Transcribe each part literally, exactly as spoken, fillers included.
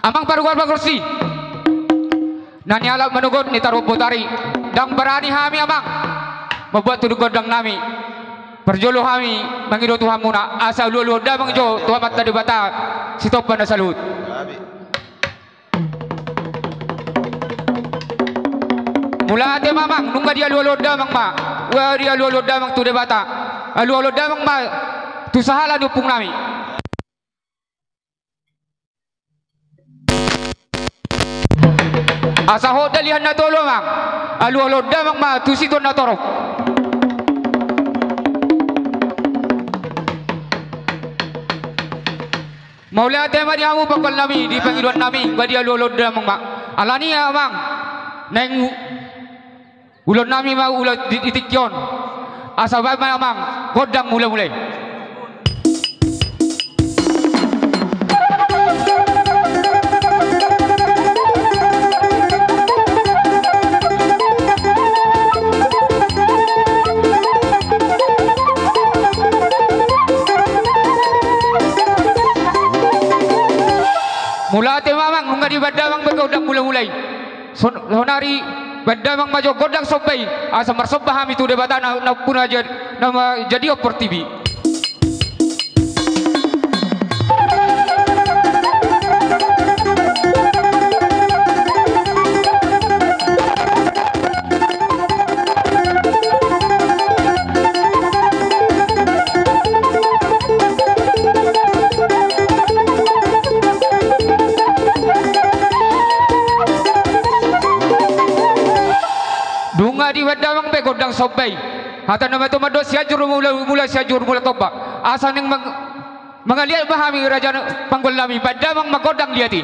Amang pargual pargonsi, na nialap manogot ni taruhon botari, ndang barani hami amang mambuat tuduk gondang nami. Parjolo hami mangido tu hamuna asa alualuhon damang jo tu Amanta Debata sitompa na saluhut. Mauliate ma amang, nunga dialualuhon damang ma. Ua dialualuhon damang tu Debata, alualuhon damang ma tu sahala ni ompung nami. Asa hot dalihan na tolu amang, alualuhon damang ma tu situan na torop. Mauliate ma di hamu panggual nami, di pangidoan nami, nunga dialualuhon damang ma. Alani amang, naeng ulaon nami ma ulaon di, di tingki on. Asa baen ma amang gondang mulamula i. Mauliate ma amang, nunga dibaen damang be gondang mulamula i. Son-, sonari baen damang ma jo gondang somba i, asa marsomba hami tu Debata na, nampuna jad-, na manjadihon portibi. Nunga dibaen damang be gondang somba i. Hata na matua mandok Sianjur Mula, Mula Sianjur Mula Tompa. Asa naeng mang-, mangaliat ma hami raja panggual nami, baen damang ma gondang liat i.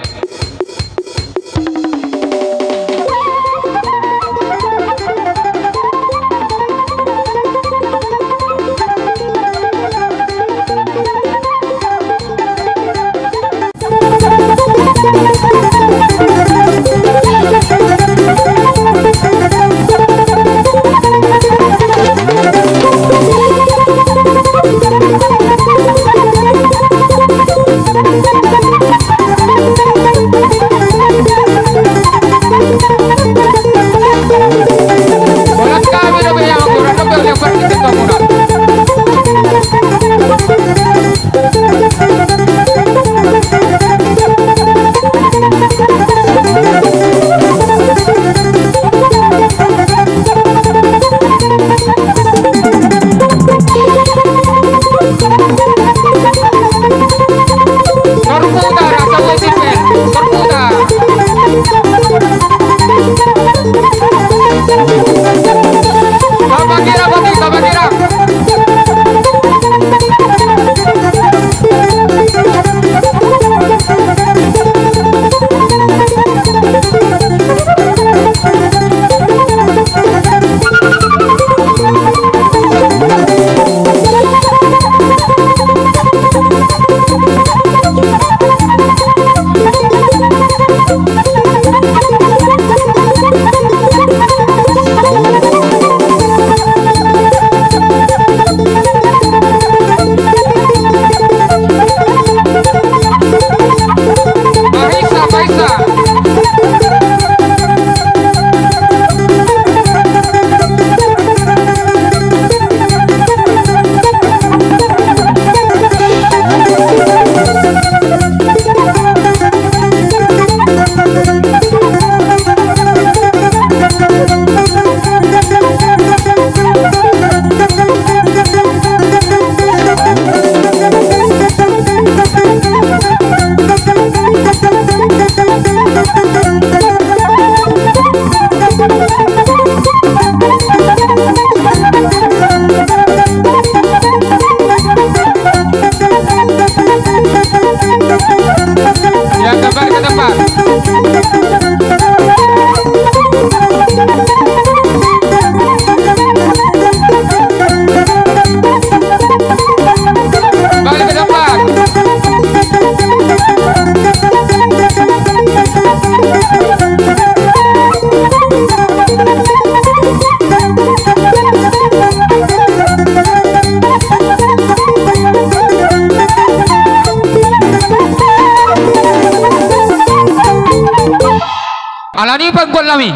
Alani panggual nami.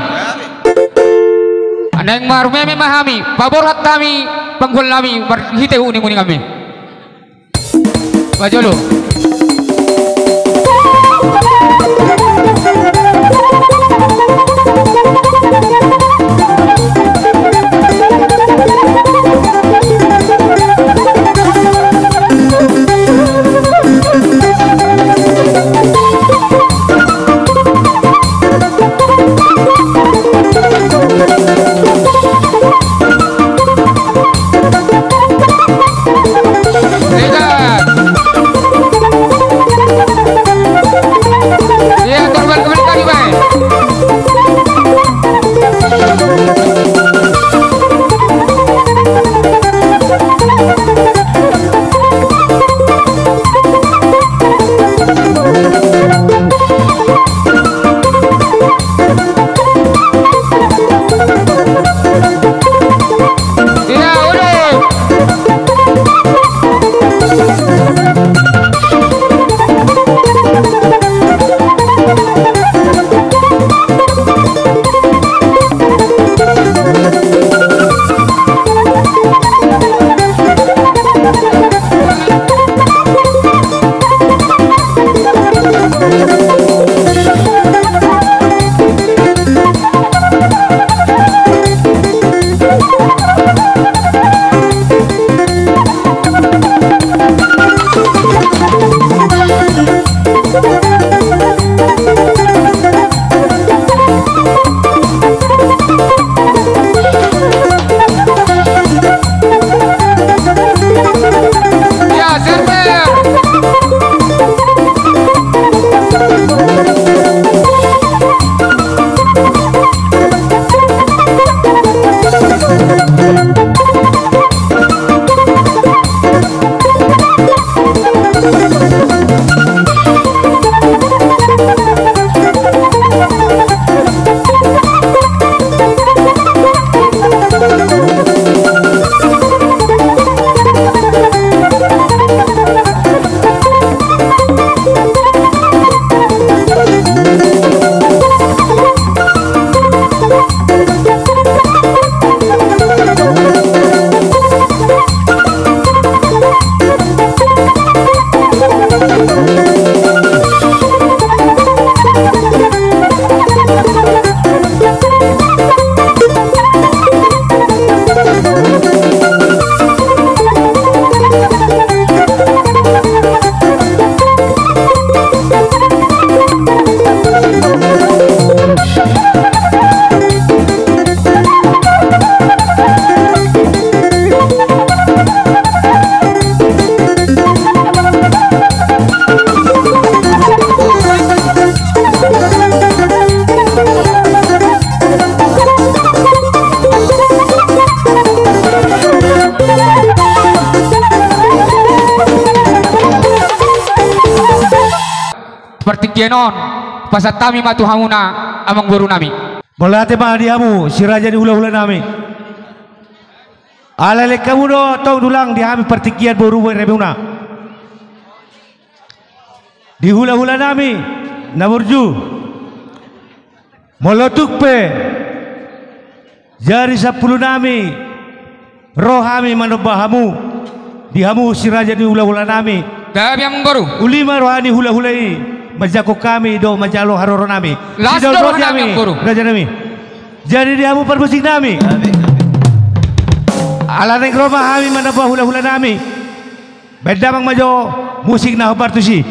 Naeng marmeme ma hami, paborhat hami panggual nami marhite uning-uninganmi. Bajolo. Partingkian on, pasahat hami ma tu hamuna amangboru nami. Mauliate ma di hamu si raja ni hulahula nami. Ala lehon hamu do tong dulang di hami partingkian boru boru ni hamuna. Di hulahula nami na burju. Molo tung pe jari sampulu nami ro hami manomba hamu, di hamu si raja ni hulahula nami. Gabe amangboru. Uli ma roha ni hulahula i manjangkon hami dohot manjalo haroro nami. Las do roha nami amangboru. Raja nami. Jadi di hamu parmusik nami. Ala naeng ro ma hami manomba hulahula nami. Baen damang ma jo musik na hombar tusi.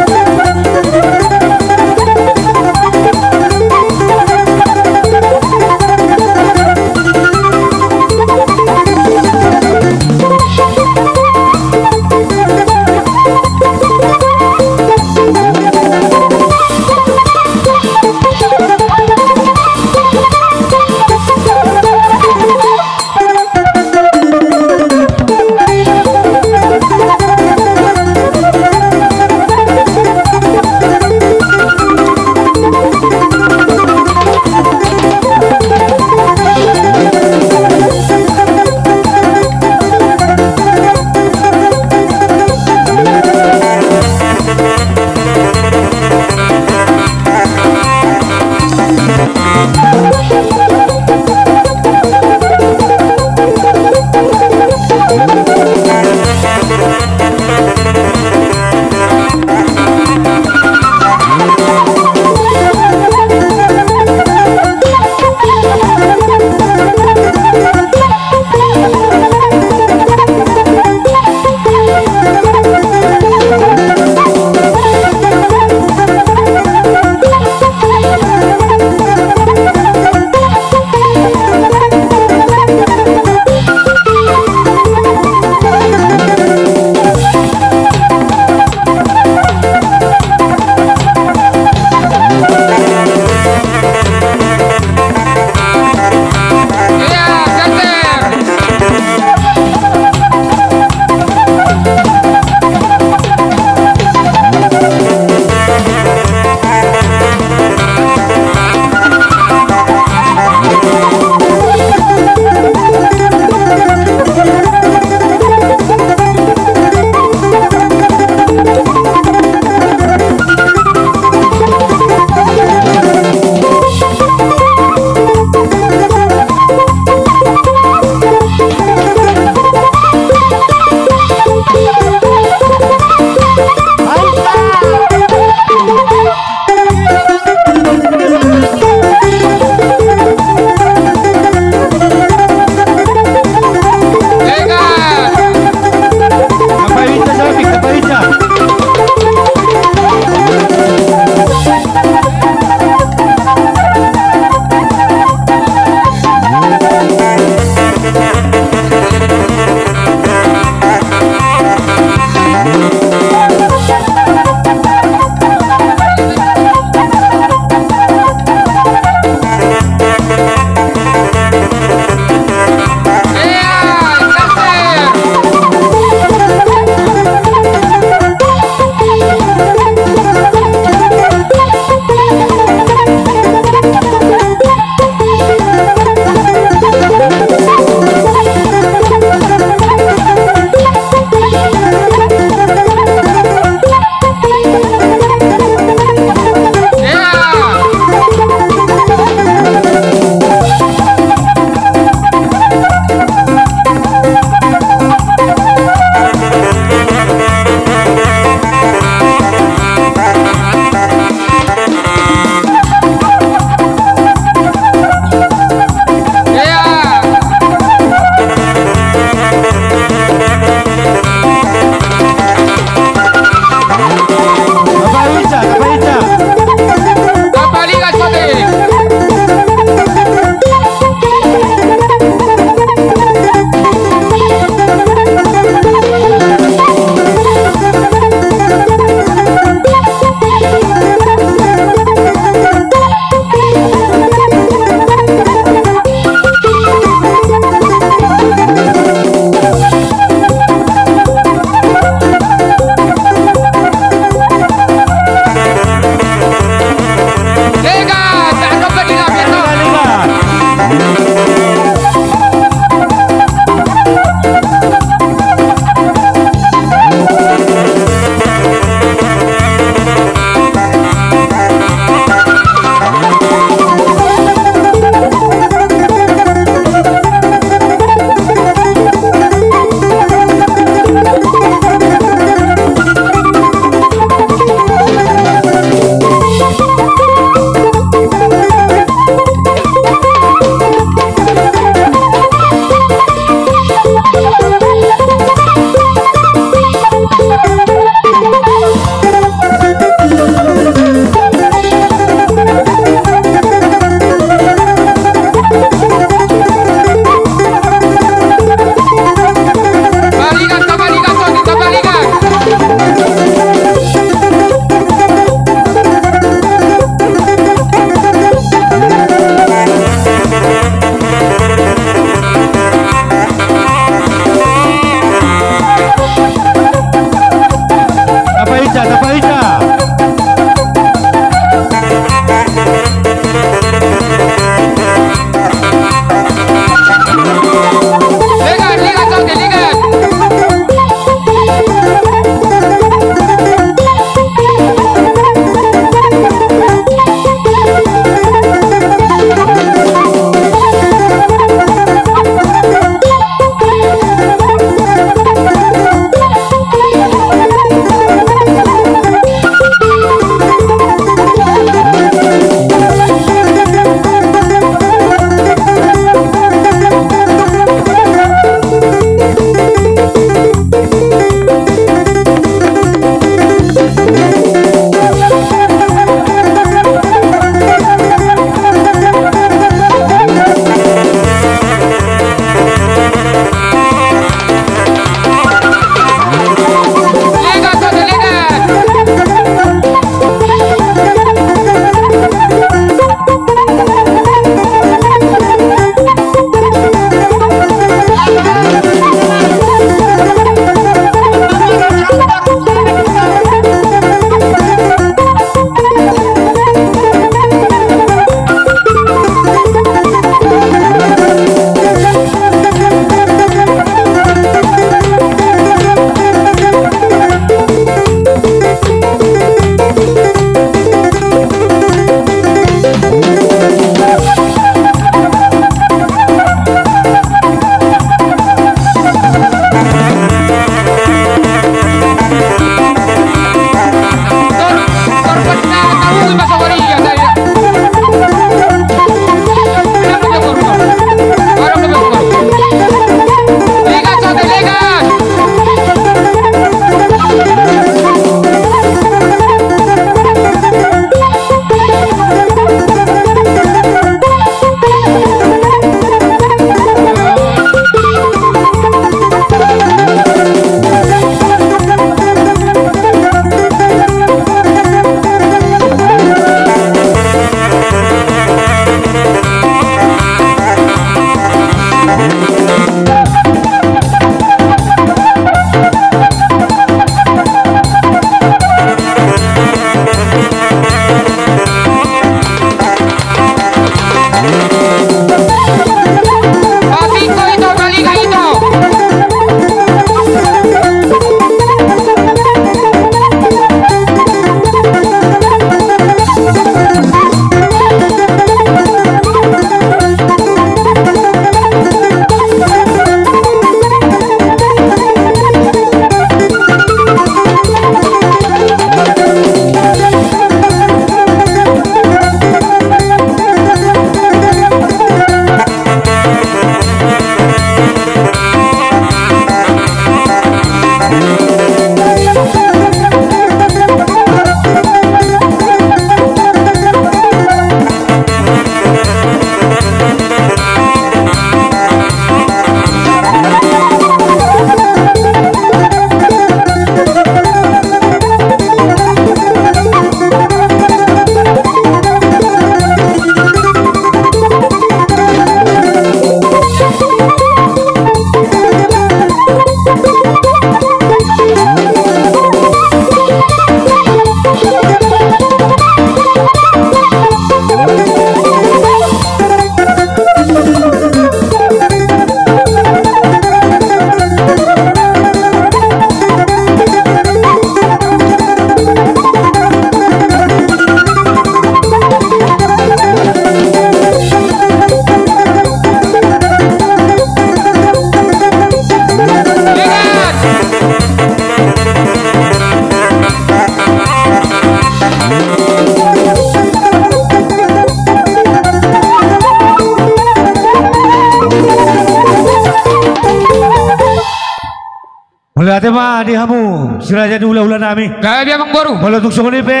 Mauliate ma di hamu si raja ni hulahula nami. Gabe, amang boru. Molo tung songon i pe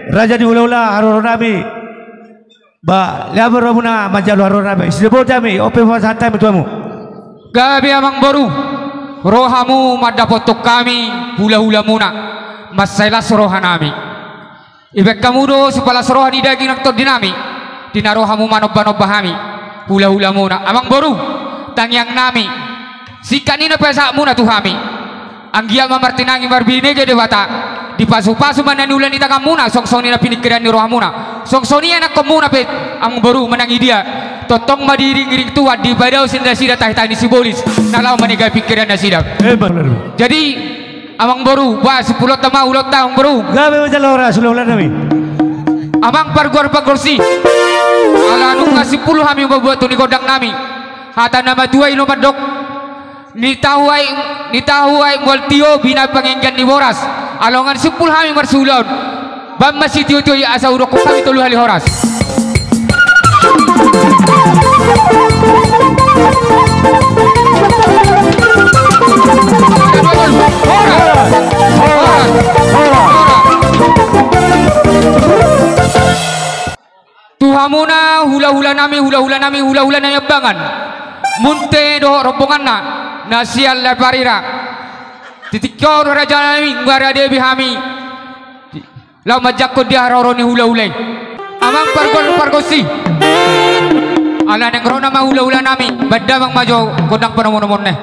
raja ni hulahula haroro nami, ba lean ma rohamuna manjalo haroro nami, sidapotan nami, on pe pasahat hami tu hamu. Gabe, amang boru. Ro hamu mandapothon hami hulahulamuna, mansai las roha nami. Dibaen hamu do sipalas roha ni daging nang tondi nami, di na ro hamu manombanomba hami hulahulamuna. Amang boru, tangiang nami, singkat ni na pasahatmuna tu hami, anggiat ma martinangi marbinege Debata, dipasupasu ma na niula ni tanganmuna, songon i na piningkiran ni rohamuna, songon i anakhonmuna pe, amang boru, manang i dia, tongtong ma diiringiring Tuhan, dipadao sian nasida tahi-tahi ni sibolis na laho manegai pingkiran nasida. Eh, benar. Jadi, amang boru, ba simpulonta ma ulaonta, amang boru. Gabe ma jala horas, hulahula nami. Amang pargual pargonsi, ala nunga simpul hami mambuat tu ni gondang nami. Hata na matua i do mandok, ni tahu aek, ni tahu aek mual tio, bina pangenggan ni boras. Ala nunga simpul hami marsiulaon, baen ma sitiotio i asa hudokkon hami tolu hali horas. Tu hamuna hulahula nami, hulahula nami, hulahula nami Ambangan, Munte dohot rombonganna na sian Lae Parira. Di tingki on, raja nami, nunga rade be hami laho manjangkon di haroro ni hulahula i. Amang pargual pargonsi, ala naeng ro nama hulahula nami, baen damang ma jo gondang panomunomuonna i.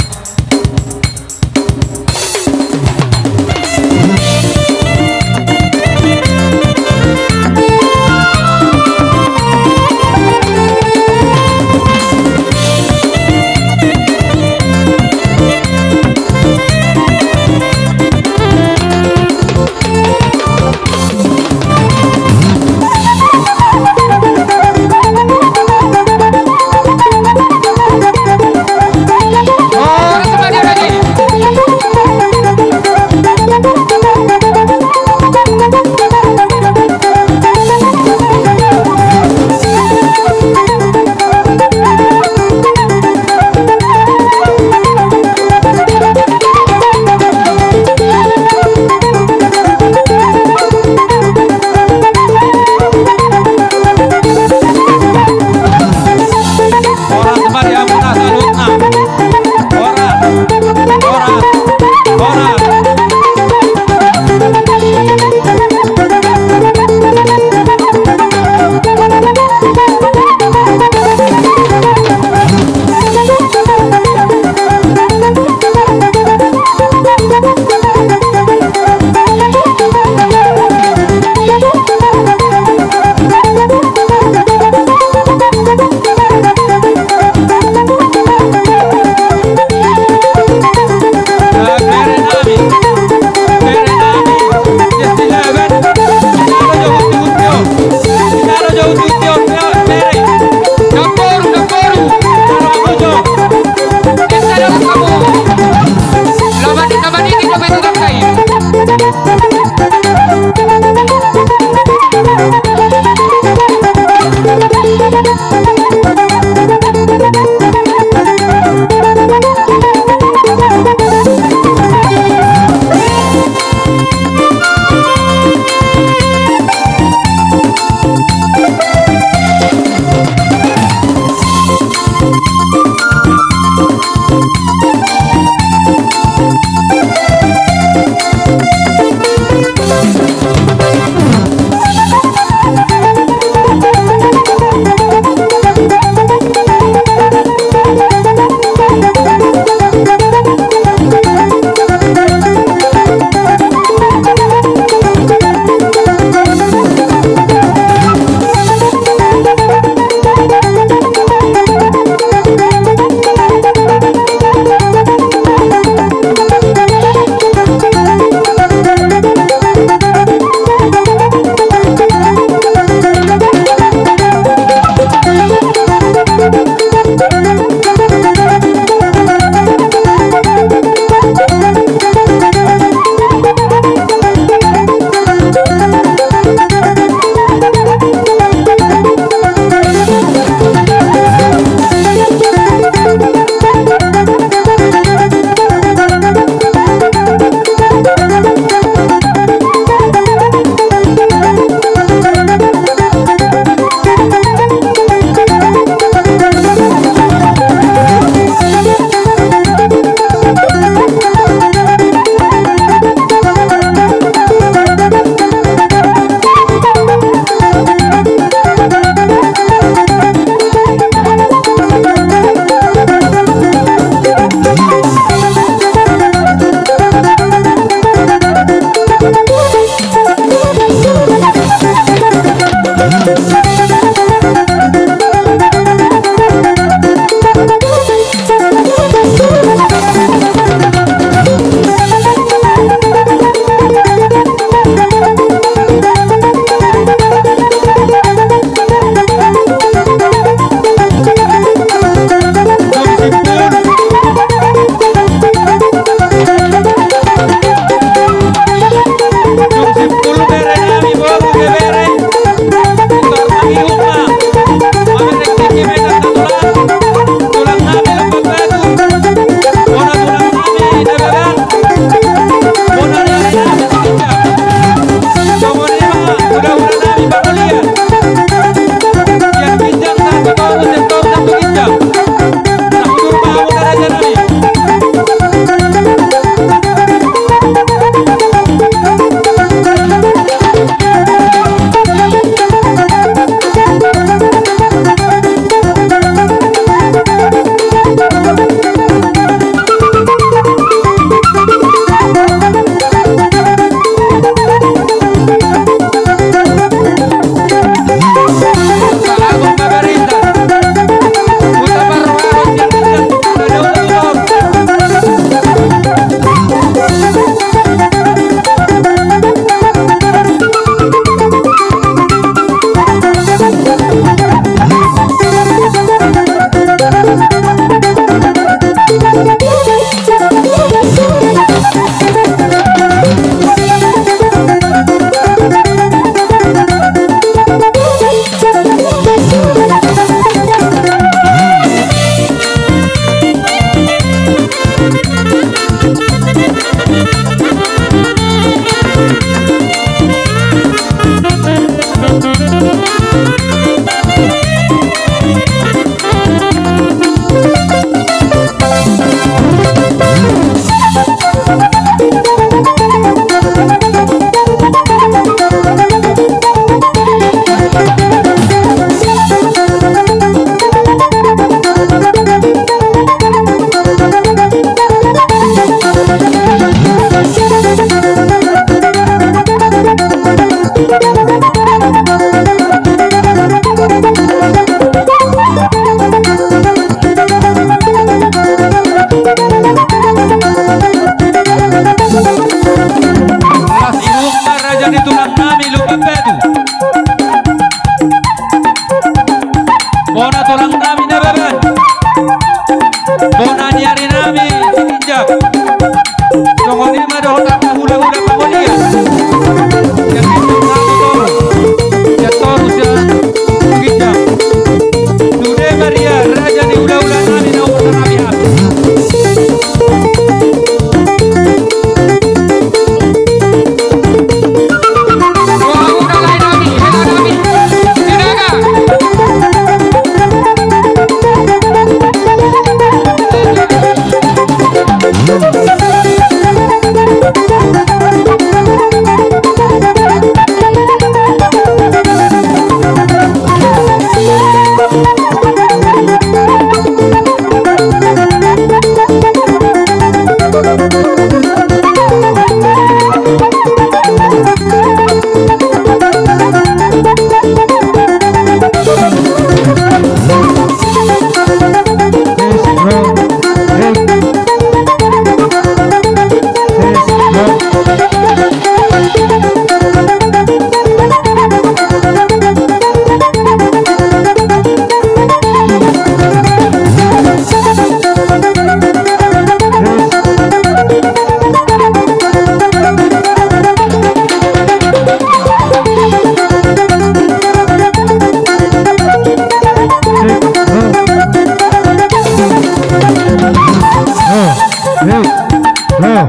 Halo.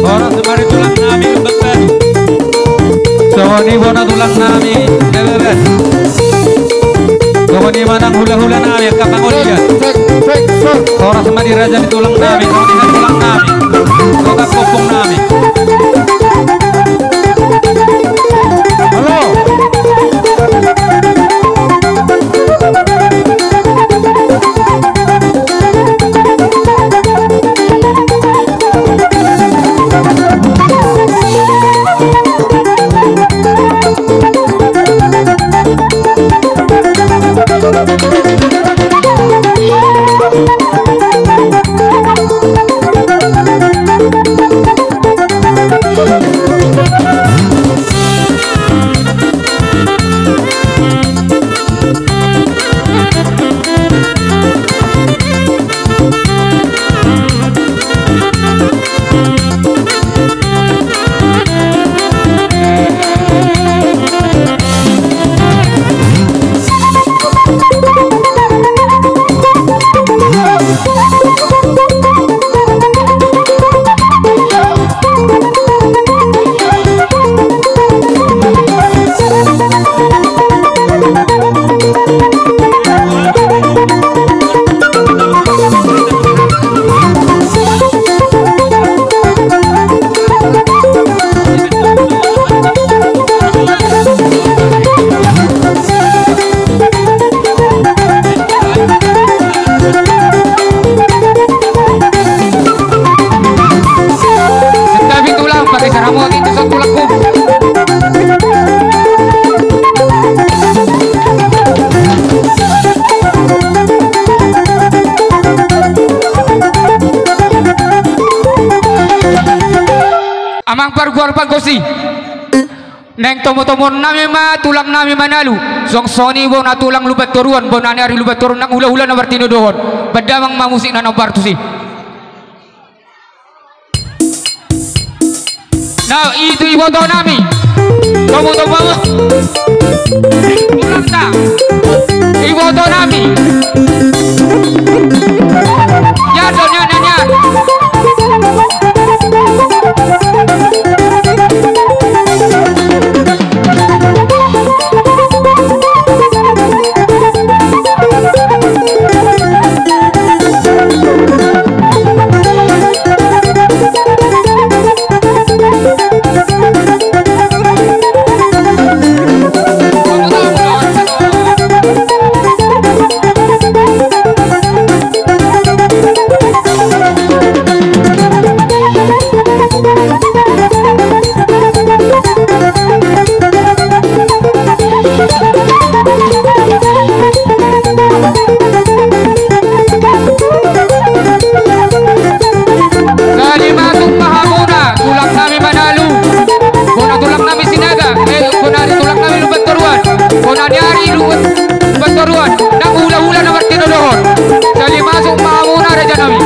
Horas ma di tulang nami Lumban Baru. Songon i bona tulang nami Lumban Baru. Songon i ma nang hulahula nami angka pangoli. Horas ma di raja ni tulang nami, songon i ma tulang nami. Tulang kampung nami. Halo. Tapi tulang pakai saramoa gitu, so tulangku. Amang pargual panggosi. Naeng tomo-tomoon nami ma tulang nami Manalu, songon i bona tulang Lumban Toruan, bona ni ari Lumban Toruan, nang hula-hula na martinodohon. Bahen damang ma musik na naung bartus i. Na itu iboto nami. Tomo-tomo. Tulangta. Iboto nami. Nian do, nian, nian, nian. Sali masuk ma hamuna, tulang nami Manalu, bona tulang nami Sinaga, eh, bona ni tulang nami Lumban Toruan, bona ni ari Lumban Toruan, nang hula-hula na martinodohon. Sali masuk ma hamuna raja nami.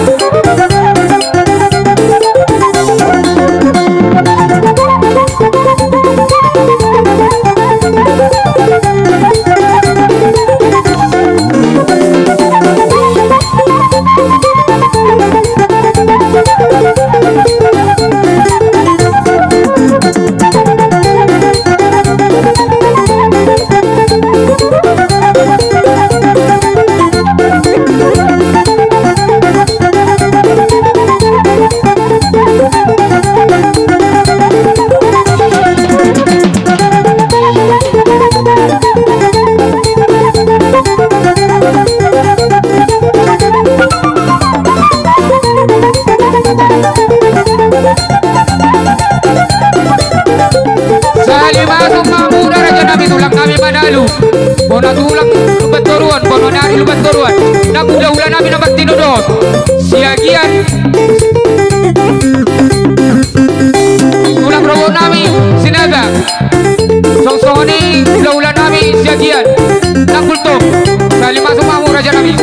Sali masuk ma hamuna raja nami, tulang nami Manalu, bona tulang Lumban Toruan, bona ni ari Lumban Toruan, nang hula-hula nami na martinodohon. Siagian. Tulang rorobot nami Sinaga. Songon i hula-hula nami Siagian. Nang Gultom. Sali masuk ma hamu raja nami.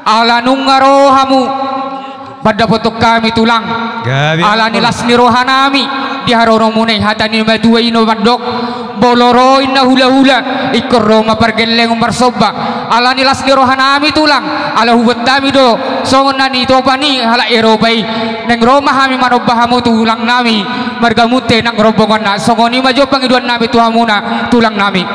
Ala nunga ro hamu mandapothon hami tulang. Gabe. Ala ni las ni rohanami di haroronmuna i, hata ni natuatua i na mandok: Molo ro inna hulahula, ingkon ro ma pargellengon marsomba. Ala ni las ni rohanami tulang, ala hubuat hami do songon na nitopa ni halak Eropa i. Naeng ro ma hami manomba hamu tulangnami, marga Munte nang rombonganna. Songon i ma jo pangidoannami tu hamuna tulangnami.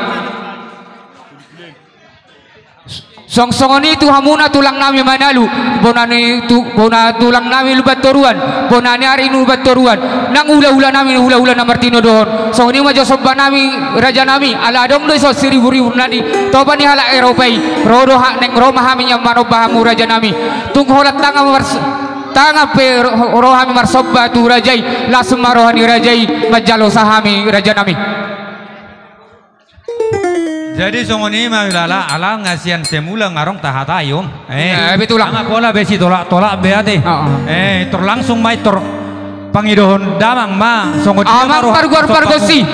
Song-, songon i tu hamuna tulangnami Manalu, bona ni tu-, bona tulangnami Lumbantoruan, bona ni ari Lumbantoruan, nang hulahulanami hulahula na martinodohon. Songon i ma jo sombanami rajanami, ala adong do dison siriburibu na nitopa ni halak Eropa i. Ro do ha-, naeng ro ma hami nian manomba hamu rajanami. Tung holan tangan mars-, tangan pe ro-, ro hami marsomba tu raja i, las ma roha ni raja i manjalosa hami rajanami. Jadi songon i ma hulala, ala nga sian semula nga adong tahatai on. Eh, eh, betul lah. Nga pola be sitolak-tolak be ate. Heeh. Eh, tor langsung ma i tor pangidohon damang ma songon i. Amang ma ro-, parguar pargonsi.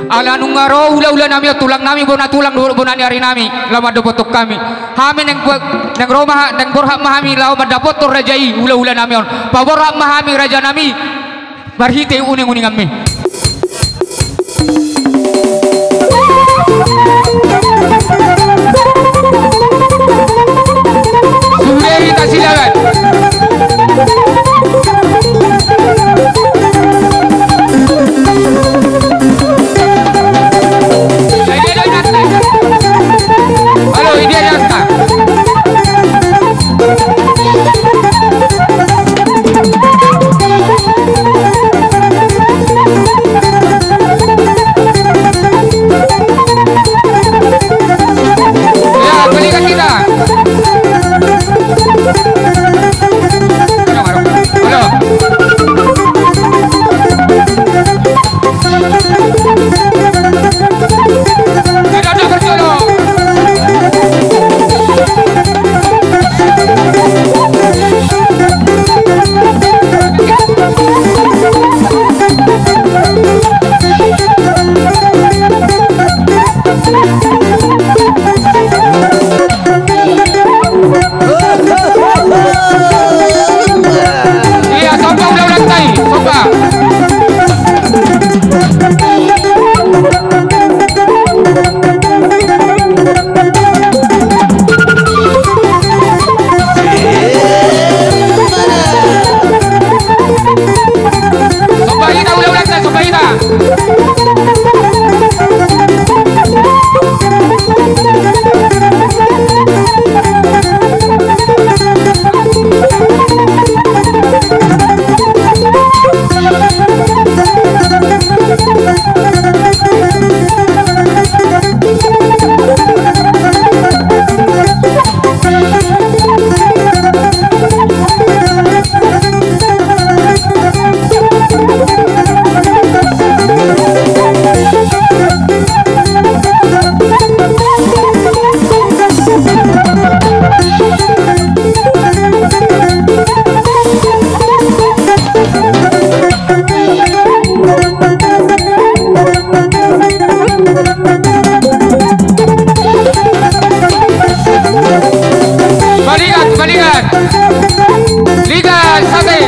Ala nunga ro hulahulanami on, tulangnami, bona tulang, bona ni arinami, laho mandapothon hami. Hami naeng bo-, naeng ro ma ha-, naeng borhat ma hami laho mandapothon raja i hulahulanami on. Paborhat ma hami rajanami. Marhite uninguninganmi. Sude hita silaban. Halo, ini ada. Ya, balikan kita. Halo, halo. Halo. Iya, somba ulang-ulang tai, somba. Somba hita, ulang-ulang tai, somba hita. Balikan, balikan. Liga sate.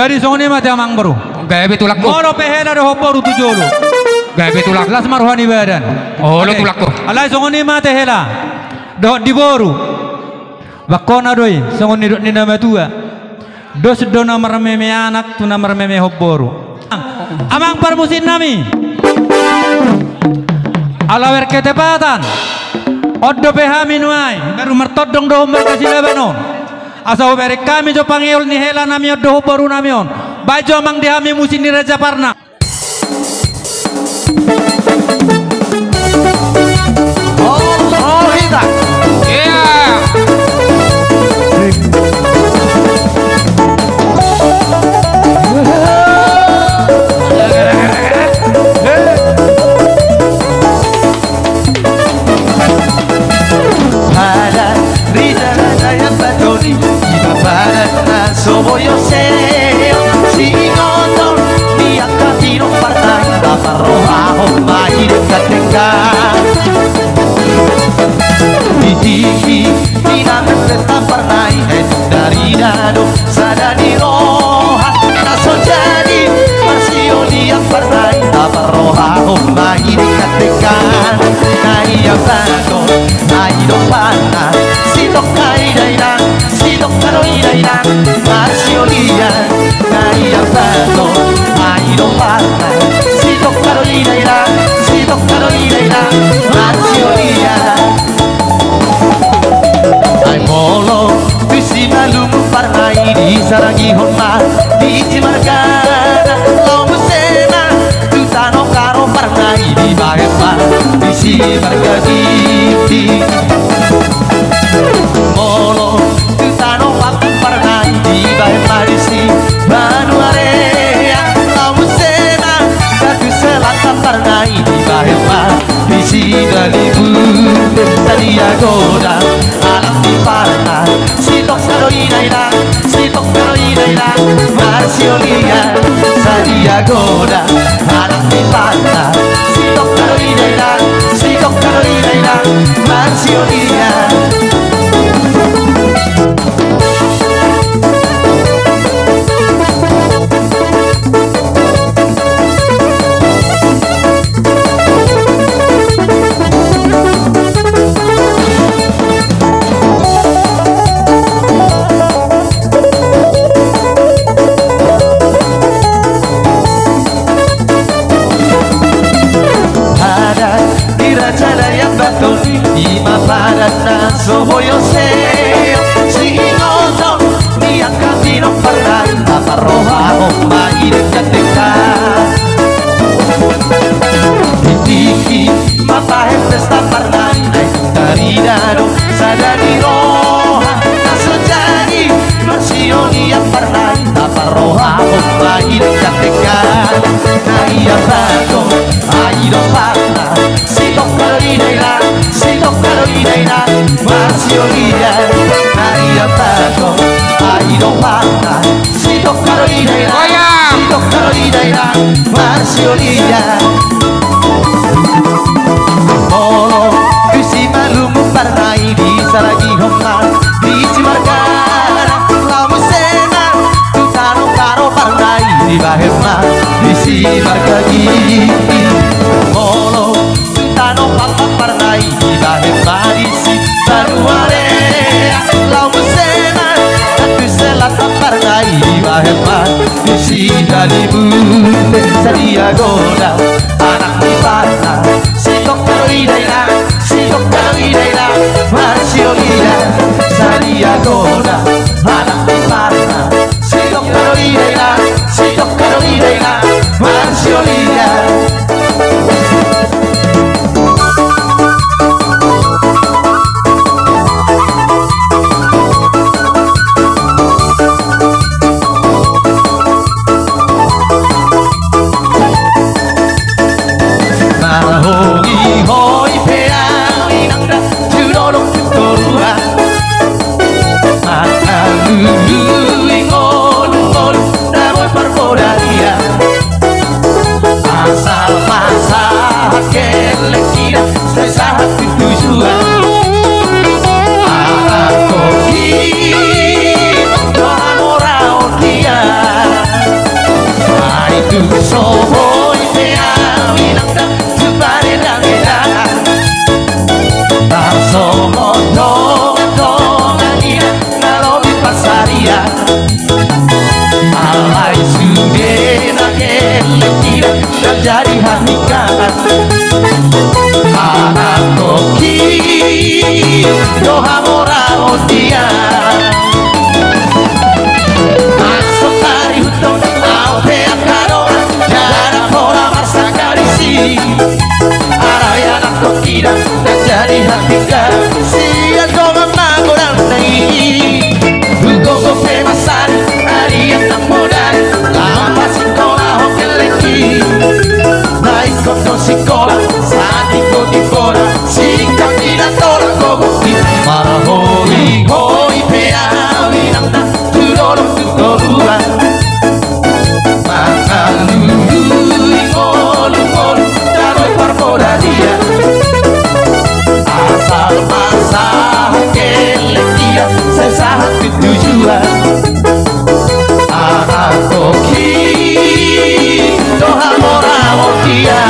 Jadi songon i ma ate amangboru. Gabe tulangku. Molo pe hela dohot boru tu jolo. Gabe tulang. Las ma roha ni badan. Olo, oke, tulangku. Alai songon i ma ate hela dohot di boru. Bangkona do i, songon nidok ni na matua. Dos do na marmeme anak tu na marmemehon boru. Amang parmusiknami. Ala berketepatan. On dope hami nuaeng, baru martondong do hami marga Silaban on. Asa hubereng hami jo pangeol ni helanami on dohot borunami on. Baen jo amang di hami musik ni Raja Parna. Oh, oh, hita. Iya. Padan, rida na daian Batoli, ima padan na so boi on seon. Siingoton ni angka Pinomparna i, taparrohahon ma i dengkandengka. Di tingki ni na mende Tamparna i, eh, darida do sada ni roha na so jadi marsiolian Parna i, taparrohahon ma i dengkandengka. Na ia bato, na i do Parna, sitongka do i dainang, sitongka do i dainang, marsiolian. Na ia bato, na i do Parna, sitongka do i dainang, sitongka do i dainang, marsiolian. Ai molo tusi malumu Parna i, disaragihon ma disi margana, laho muse ma tu tano Karo Parna i, dibahen ma disi marga Ginting. Molo tu tano Paku Parna i, dibahen ma disi Banuarea, laho muse ma tu Selatan Parna i, dibahen ma disi Dalimun. Sadia godang anak ni Parna, sitongka do i dainang, sitongka do i dainang, marsiolian. Sadia godang anak ni Parna, sitongka do i dainang, sitongka do i dainang, marsiolian. Padan ni Raja Daian Batoli, ima padan na so boi on seon. Siingoton ni angka Pinomparna i, taparrohahon ma i dengkandengka. Di tingki ma pahen pesta Parna i, ai tarida do sada ni roha na so jadi marsiolian Parna i, taparrohahon ma i dengkandengka. Na ia bato, na i do Parna, sitongka do i dainang, sitongka do i dainang, marsiolian. Na ia bato, na i do Parna, sitongka do i dainang, sitongka do i dainang, marsiolian. Molo tusi malumu Parna i, disaragihon ma disi margana, laho muse ma tu tano Karo Parna i, dibahen ma disi marga Ginting. Molo tu tano Paku Parna i, dibahen ma disi Banuarea, laho muse ma tu Selatan Parna i, dibahen ma disi Dalimun. Sadia godang anak ni Parna, sitongka do i dainang, sitongka do i dainang, marsiolian. Sadia godang anak ni Parna, sitongka do i dainang, sitongka do i dainang, marsiolian. Marhobei pe au inang da, tu dolok tu toruan. Mangkalului ngolungolu na boi parpodarian. Asal pasahat kelek i da, sai sahat tu tujuan. Anak koki do hamoraon dia. So boi pe au inanta tu paredagedagan, tarsongon dongan-dongan i na lobi pansarian. Alai sude na gelleng i da, ndang jadi hahinggangan. Anak toki do hamoraon dia. Asal tari hutong au pe angka dongan, jala pola marsangkap disi. Alai anak toki da, ndang jadi hahinggangan. Sian dongan na godang na i, hugogo pe mansari, arian nang bodari, laho pasingkolahon gellengki. Na ingkon do sikola sahat ingkon-ingkon, singkat ni na tolap gogo i. Marhoi-hoi pe au inanta tu dolok tu toruan, mangalului ngolu-ngolu, tano parpodadian. Asal ma sahat gelleng i da, sai sahat tu tujuan. Anak toki do hamoraon dia.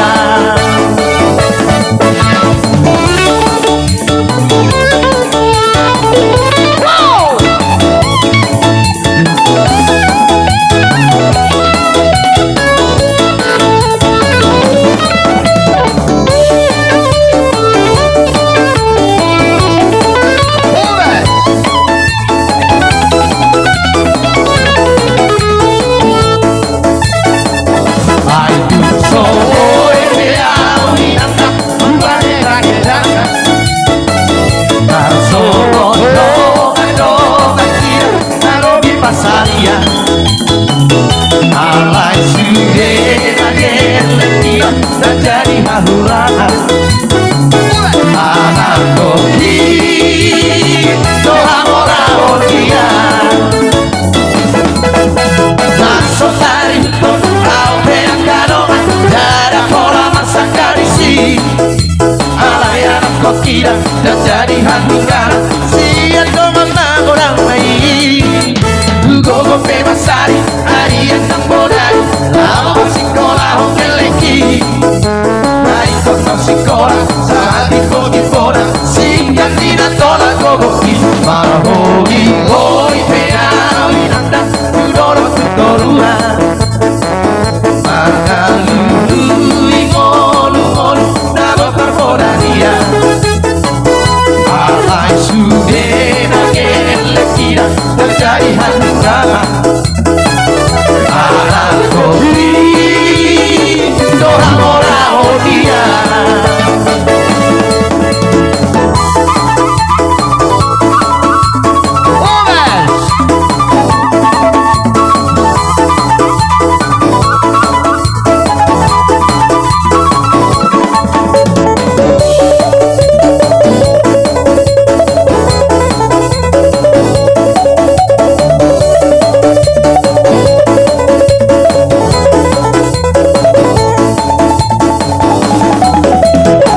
Ai tu so boi pe au inanta tu paredagedagan, tarsongon dongan-dongan i na lobi pansarian. Alai sude na gelleng i da, ndang jadi hahurangan. Anak toki do hamoraon dia. Na so tari hutong au pe angka dongan, jala pola marsangkap disi. Alai anak toki da, ndang jadi hahinggangan. Sian dongan na godang na i, hugogo pe mansari, arian nang bodari, laho pasingkolahon gellengki. Na ingkon do sikola sahat ingkon-ingkonna, singkat ni na tolap gogo i. Marhoi-hoi pe au inanta tu dolok tu toruan, mangalului ngolu-ngolu, tano parpodadian. Alai sude na gelleng i da, ndang jadi hahinggangan. Anak toki do hamoraon dia.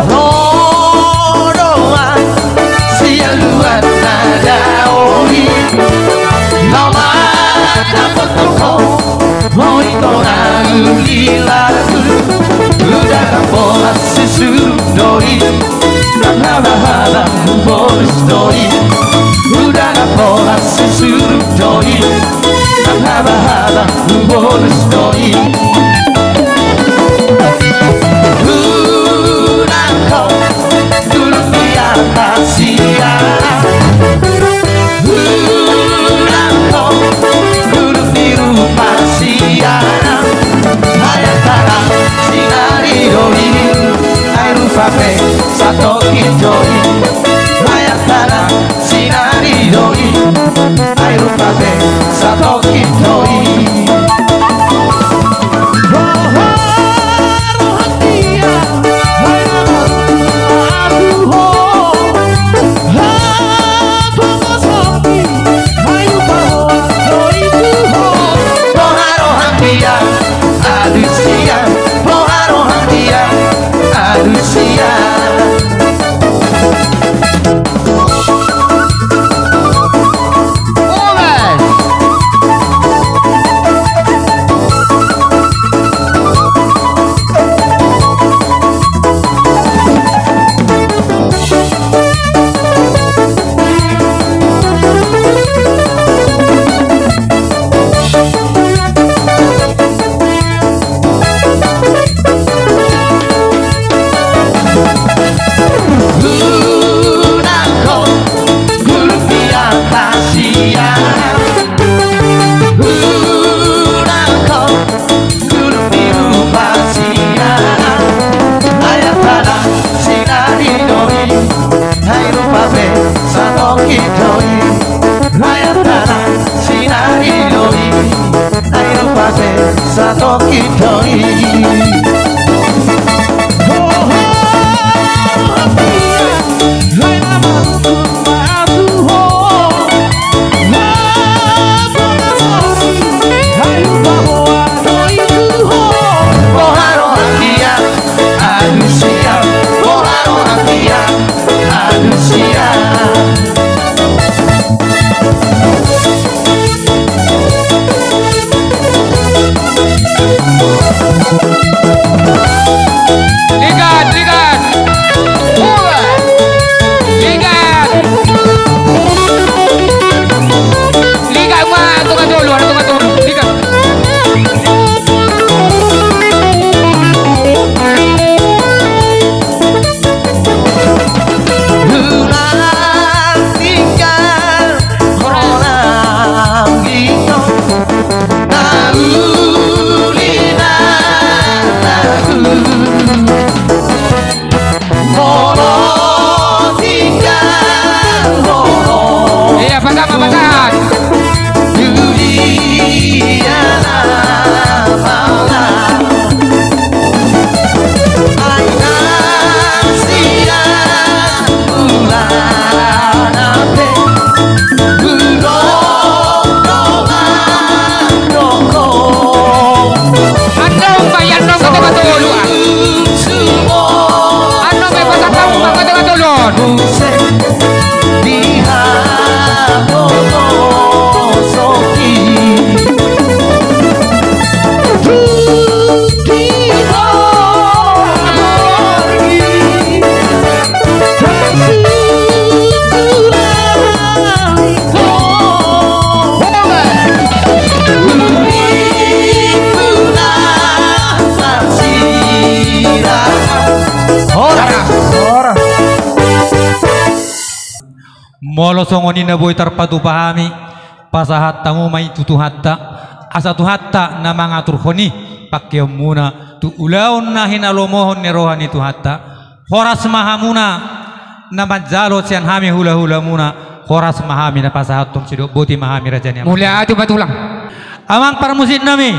Ro do au sian luat na dao i, laho mandapothon ho, ho i tona uli lagu. Uda na pola susur do i, nang habahaba hubolus do i. Uda na pola susur do i, nang habahaba hubolus do i. Unang ho dulu di atas sian, unang ho dulu di rupa sian. Ai antara sinari do i, ai rupa pe satoki do i. Ai antara sinari do i, ai rupa pe satoki do i. Roha rohangkia, ai nama aduh ho. Hapa masaki, ai rupa ho, do i tu ho. Roha rohangkia, aduh sia. Roha rohangkia, aduh sia. Oles. Ligat, ligat. Ligat. Ligat ma, tonga tolu, tonga tolu. Ligat. Iya, pasahat ma, pasahat. Annon ma i, annon ma i, pasahat ma, pasahat ma, pasahat ma. Horas, horas. Molo songon i na boi tarpatupa hami, pasahat hamu ma i tu Tuhanta, asa Tuhanta na mangaturhon i pangkeonmuna tu ulaon na hinalomohon ni roha ni Tuhanta. Horas ma hamuna na manjalo sian hami hulahulamuna, horas ma hami na pasahathon sidok, boti ma hami raja ni amang. Mauliate ma tulang. Amang parmusiknami.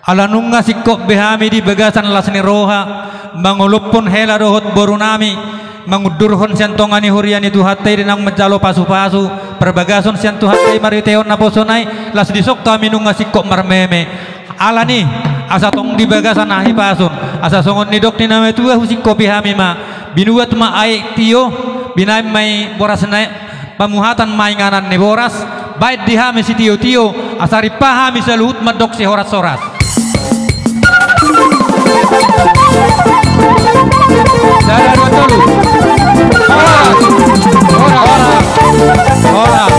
Ala nunga singkop be hami di bagasan las ni roha, mangolophon hela dohot borunami, mangundurhon sian tonga ni huria ni Tuhanta i di naung manjalo pasupasu, parbagason sian Tuhanta i marhitehon naposona i, las disongko hami nunga singkop marmeme. Alani, asa tong di bagasan hahipason, asa songon nidok ni na matua husingkopi hami ma, binuat ma aek tio, binaen ma i boras na, pamuhatan ma inganan ni boras, baen di hami sitiotio, asa rimpa hami saluhut mandok sihorashoras. Sada, dua, tolu. Horas. Horas. Horas.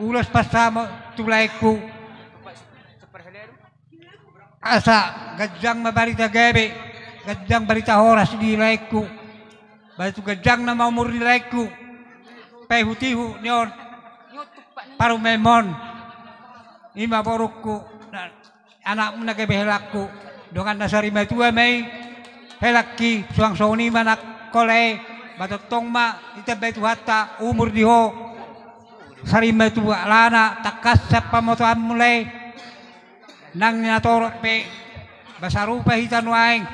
Ulos pansamot tu laengku. Asa ganjang ma barita gabe, ganjang barita horas di laengku. Batu ganjang nama umur ni laengku. Paihutihut ni on parumaenmon. I ma borungku, na, anakmu na gabe helangku. Dongan na sarimatua ma i helangki, suang songon i ma nangkin lae. Ba tongtong ma ditambai Tuhanta umur di ho sarimatua, alana tangkas sian pamotoanmu lae. Nang na torop pe, ba sarupa hita nuaeng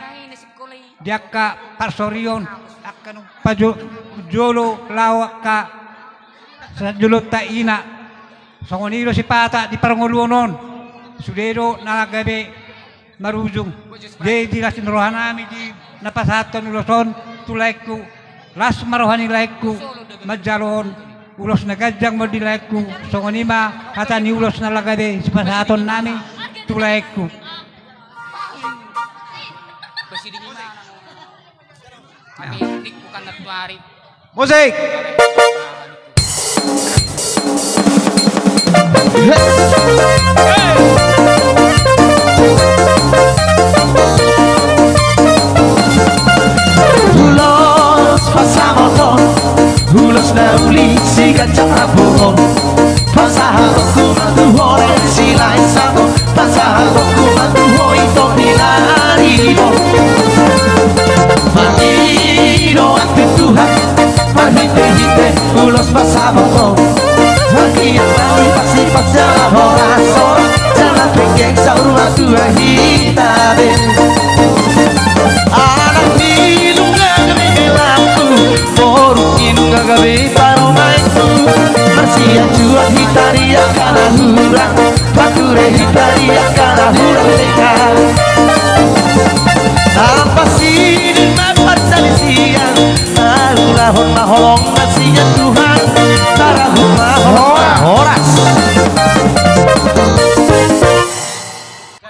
di angka parsorion, angka na pajo-, jolo laho angka sajolonta ina. Songon i do sipata di parngoluon on, sude do na gabe marujung. Jadi las ni rohanami di na pasahathon ulos on tu laengku. Las ma roha ni laengku manjalo on. Ulos na ganjang ma on di laengku, songon i ma hata ni ulos na lagade sipasahatonnami tu laengku. Musik. Ulos pasamoton, ulos na uli siganjang rambu on. Pasahatonku ma tu ho, Silahisahon. Pasahatonku ma tu ho, Ito ni Laribo. Mangido tu Tuhan marhitehite ulos pasamoton. Ia tahu pasti paksa horas, horas. Jangan penggeng saur matua hita be. Anak ni nunga gabe helaku, boru ni nunga gabe parumaenku. Marsiajuan hita di angka na hurang, pature hita di angka na hurang denggan. Ampas sidin ma parsalisian, taulahon ma holong na sian Tuhan. Tarahum ma holong. Horas.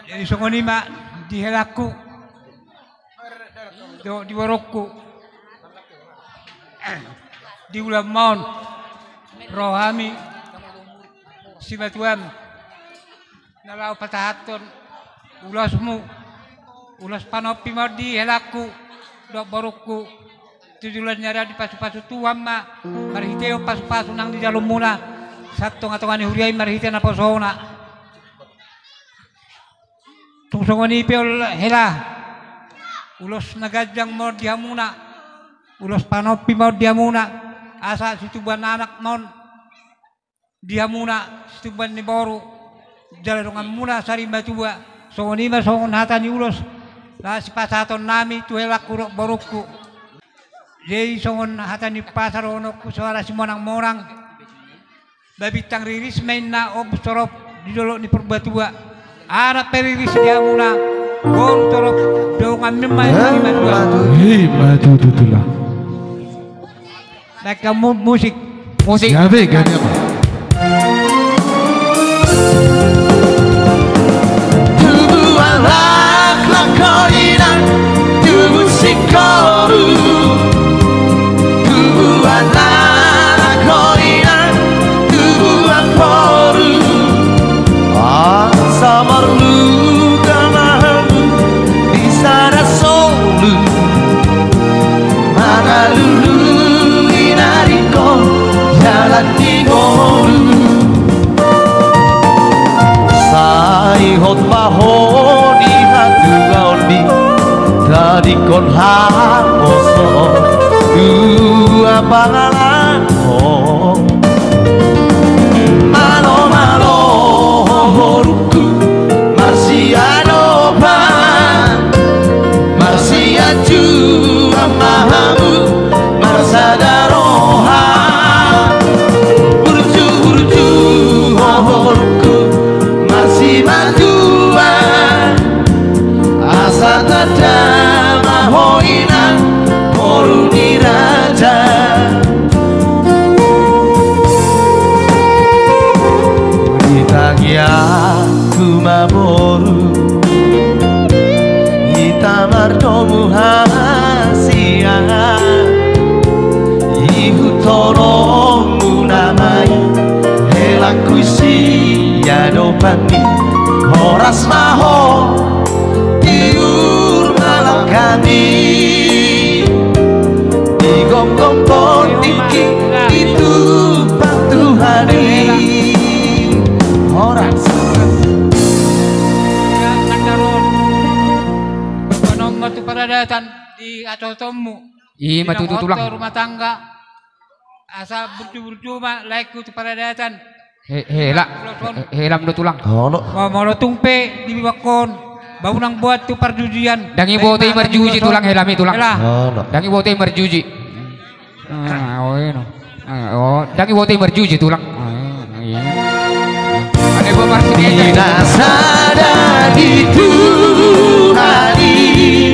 Jadi songon i ma di helaku dohot di borungku. Di ulaonmu on ro hami simatuam na laho patahathon ulosmu, ulos panompi ma on di helaku dohot borungku. Tu joloan ni ari on dipasupasu Tuhan ma marhitehon pasupasu nang di jaloonmuna sian tongatonga ni huria i marhite naposona. Tung songon i pe ol hela, ulos na ganjang ma on di hamuna, ulos panompi ma on di hamuna, asa situbuan anak ma on di hamuna, situbuan ni boru, jala donganmuna sarimatua. Songon i ma songon hata ni ulos na sipasahatonnami tu helaku dohot borungku. Jadi songon hata ni umpasa dohononku, soara simonangmonang, babintang riris ma inna ombus torop di dolok ni Purbatua. Anak pe riris di hamuna, boru torop donganmi ma i matua. Ima tutu tulang. Baik, kamu musik. Musik. Gabe, gabe. Tubuan laklak ho inang, tubu singkoru. Tubuan laklak ho inang, tubuan boru. Asa marluka ma hamu di sada solu, mangalului na ringkot jalan ni ngolu. Sai hot ma ho di hatuaon, ditadingkon haposo dua pangalangon. Malo, malo, borungku, marsiadopan, marsiajuan ma hamu, marsada roha. Burju, burju, borungku, marsimatuan, asa tanda ma ho inang, boru ni raja. Di tangiangku ma boru, hita mardomu hasian. Ihuthononmuna ma i helaku siadopan i, horas ma ho tiur malangkami, digomgom tingki ditumpang Tuhan i. Horas. Panomma tu paradatan di atotonmu. Ima tutu tulang. Rumah tangga. Asa burju-burju ma laengku tu paradatan. He, hela. Ulos on. He, helam do tulang. Olo. Molo tung pe di bibangkon ba unang boan tu parjujian. Ndang iboto i marjuji tulang, helam i tulang. Hela. Olo. Ndang iboto i marjuji. Ah, oh, ino. Ah, oh, ndang iboto i marjuji tulang. Ah, iya. Ane bo marsinetan. Di na sada di Tuhan i,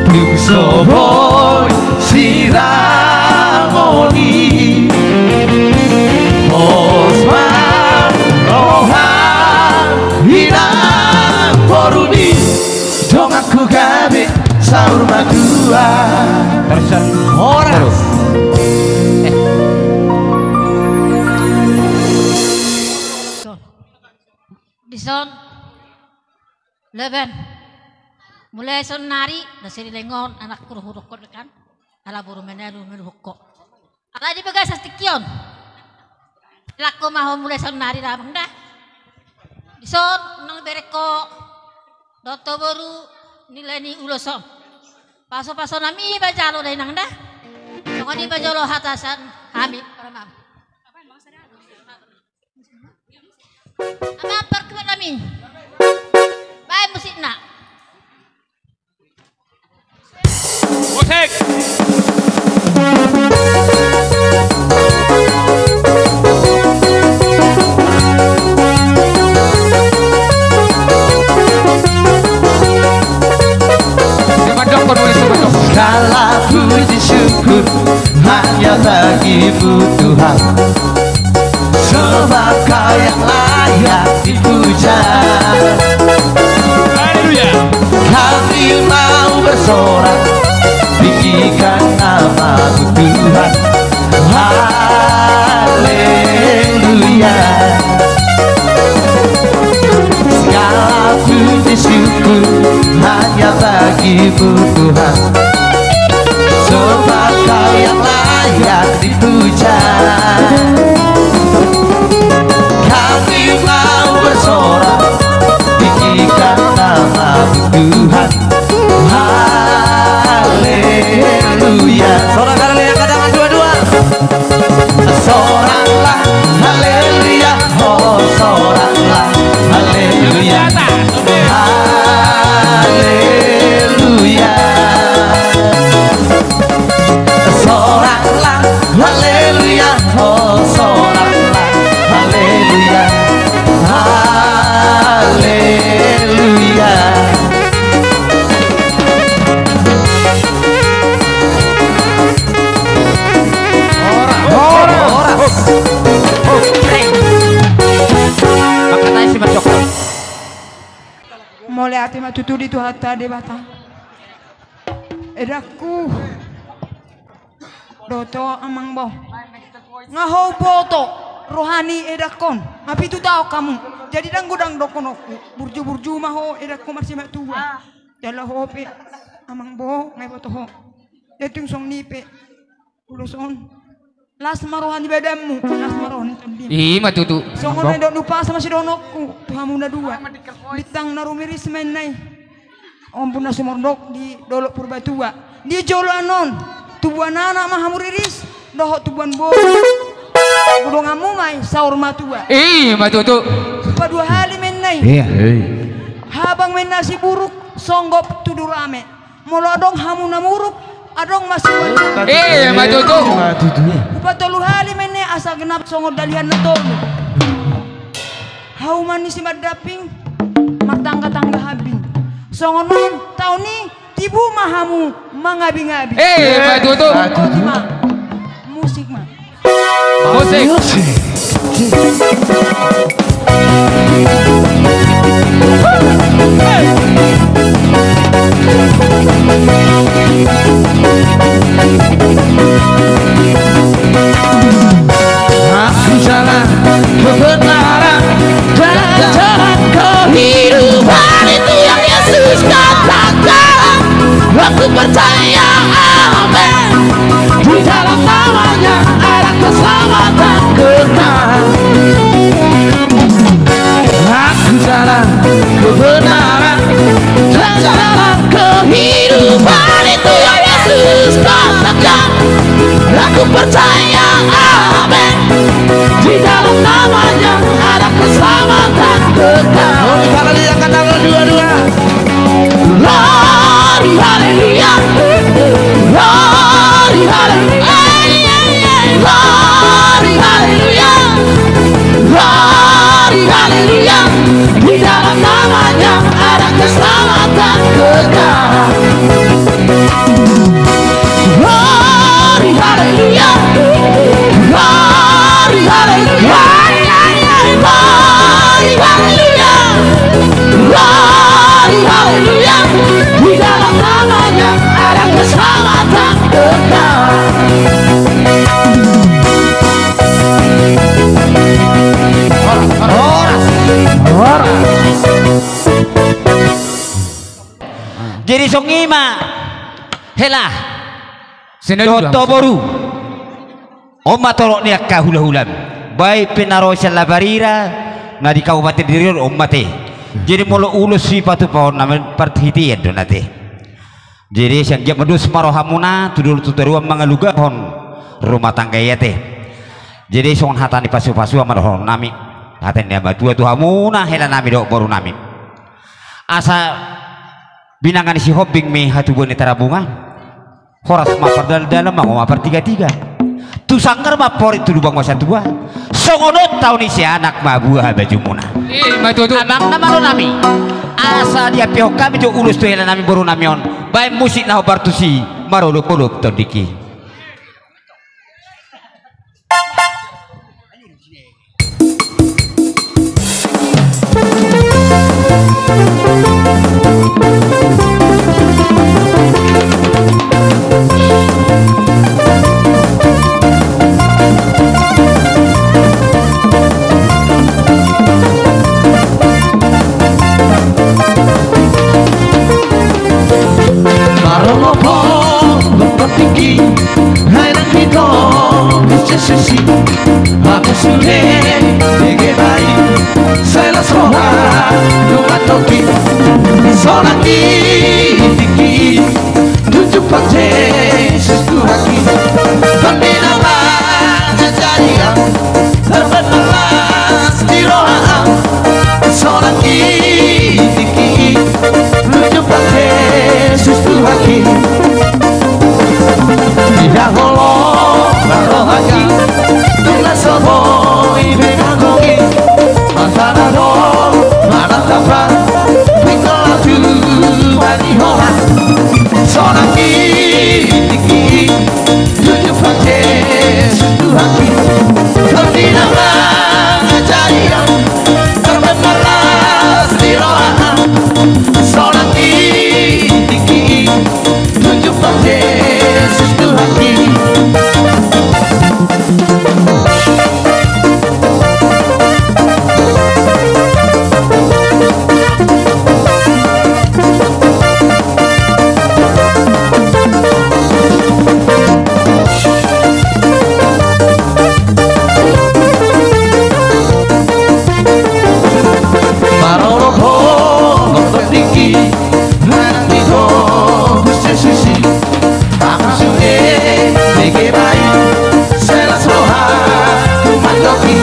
tung so boi siramon i. Pos ma roha inang boru ni, donganku gabe saur matua. Horas. Dison. Leben. Mulai saonari, na seri lengon, anakku, ro hudokkon kan. Ala boru menelu, melu hokko. Ala di bagasan tingki on. Laho ma ho mulai saonari damang da. Dison, unang bereng ho dohot ho boru nilai ni ulos on. Pasu-pasu nami ma jalo da inang da. Songon i ma jolo hata sian hami, paramang. Amang, parkebat nami. Baen musikna. Musik. Segala puji syukur hanya bagi-Mu, Tuhan. Sebab Kau yang layak dipuja. Haleluya. Kami mau bersorak, tinggikan nama-Mu, Tuhan. Haleluya. Segala puji syukur hanya bagi-Mu, Tuhan. Sebab Kau yang layak dipuja. Kami mau bersorak, tinggikan nama-Mu, Tuhan. Haleluya. Sorak haleluya, angka tangan dua-dua. Soraklah haleluya, oh, soraklah haleluya. Haleluya. Soraklah haleluya, oh, soraklah haleluya. Haleluya. Horas, horas. Makatai si Mas Joko. Mauliate ma tutu di Tuhanta Debata. Edangku. Dohot ho, Amangboru. Nga huboto roha ni edangkon. Nga pitu taon hamu. Jadi ndang godang dohononku. Burju-burju ma ho edangku marsimatua. Jala ho pe, Amangboru, nga huboto ho. Jadi tung songon i pe. Ulos on. Las ma roha ni badanmu, las ma roha ni tondim. I ma tutu. Songon na nidok ni umpasa ma sidohononku tu hamu na dua. Bintang na rumiris ma inna i. Ombun na sumondok di Dolok Purbatua. Di joloan on, tubuan anak ma hamu riris, dohot tubuan boru. Godonganmu ma i saur matua. I ma tutu. Paduahali ma inna i. Iya. Habang ma inna siburuk, songgop tudu rame. Molo adong hamu na muruk, adong ma sibuan. I ma tutu. Hupatoluhali ma inna i asa genap songon dalihan na tolu. Hauma ni simandamping, martangga-tangga hambing. Songon on taon i, tibu ma hamu mangabingabi. I ma tutu. Musik ma. Musik. Aku jalan kebenaran dan jalan kehidupan, itu yang Yesus katakan. Aku percaya, amin. Di dalam nama-Nya ada keselamatan kekal. Aku jalan kebenaran dan jalan kehidupan, itu yang Yesus katakan. Aku percaya, amin. Di dalam nama-Nya ada keselamatan kekal. Oh, kita lagi angkat tangan dua-dua. Glory, haleluya. Glory, haleluya. Glory, haleluya. Glory, haleluya. Di dalam nama-Nya ada keselamatan kekal. Glory, haleluya. Glory, haleluya. Glory, haleluya. Glory, haleluya. Di dalam nama-Nya ada keselamatan kekal. Horas, horas. Horas. Jadi songon i ma, hela. Dohot ho boru. On ma torop ni angka hulahulam. Baik pe na ro sian Labarira, na di Kabupaten Diri on, on ma ate. Jadi molo ulos sipatupaonna marhitean do na ate. Jadi sai anggiat ma dos ma rohamuna tu dolok tu toruan mangalugahon rumah tangga i ate. Jadi songon hata ni pasu-pasuan ma dohonon nami, hata ni natuatua tu hamuna hela nami dohot boru nami. Asa binanga ni Sihombing ma hatubuan ni Tarabunga. Horas ma pardalan-dalan, mango ma partiga-tiga. Tu sanggar ma amporik, tu lubang ma satua. Songon on taon ni si anak ma buha bajumuna. I ma tutu. Amang na malo nami. Asa diampehon hami jo ulos tu hela nami boru nami on. Baen musik na hombar tusi marolop-olop tondingki. Marolop-olop tondingki, hai nang hita, Jesus i. Ahu sude dege bayu, sai las roha, nunga tongki. Sonang i tingki, tu jumpang Jesus Tuhanki. Tondi na mangajari ahu, tarbaen ma las ni roha ahu. Sonang i tingki, tu jumpang Jesus Tuhanki. Dihaholongi ma rohangki, tung na so boi be magongi. Antara do manang tapa, tinggal tu bani holan. Sonang i tingki, tu jumpang Jesus Tuhanki. Tondi na mangajari ahu, tarbaen ma las ni roha ahu. Sonang i tingki, tu jumpang Jesus Tuhanki. Marolop-olop tondingki, manang di togu Jesus i. Ahu sude dege bayu, sai las roha ahu mandok i.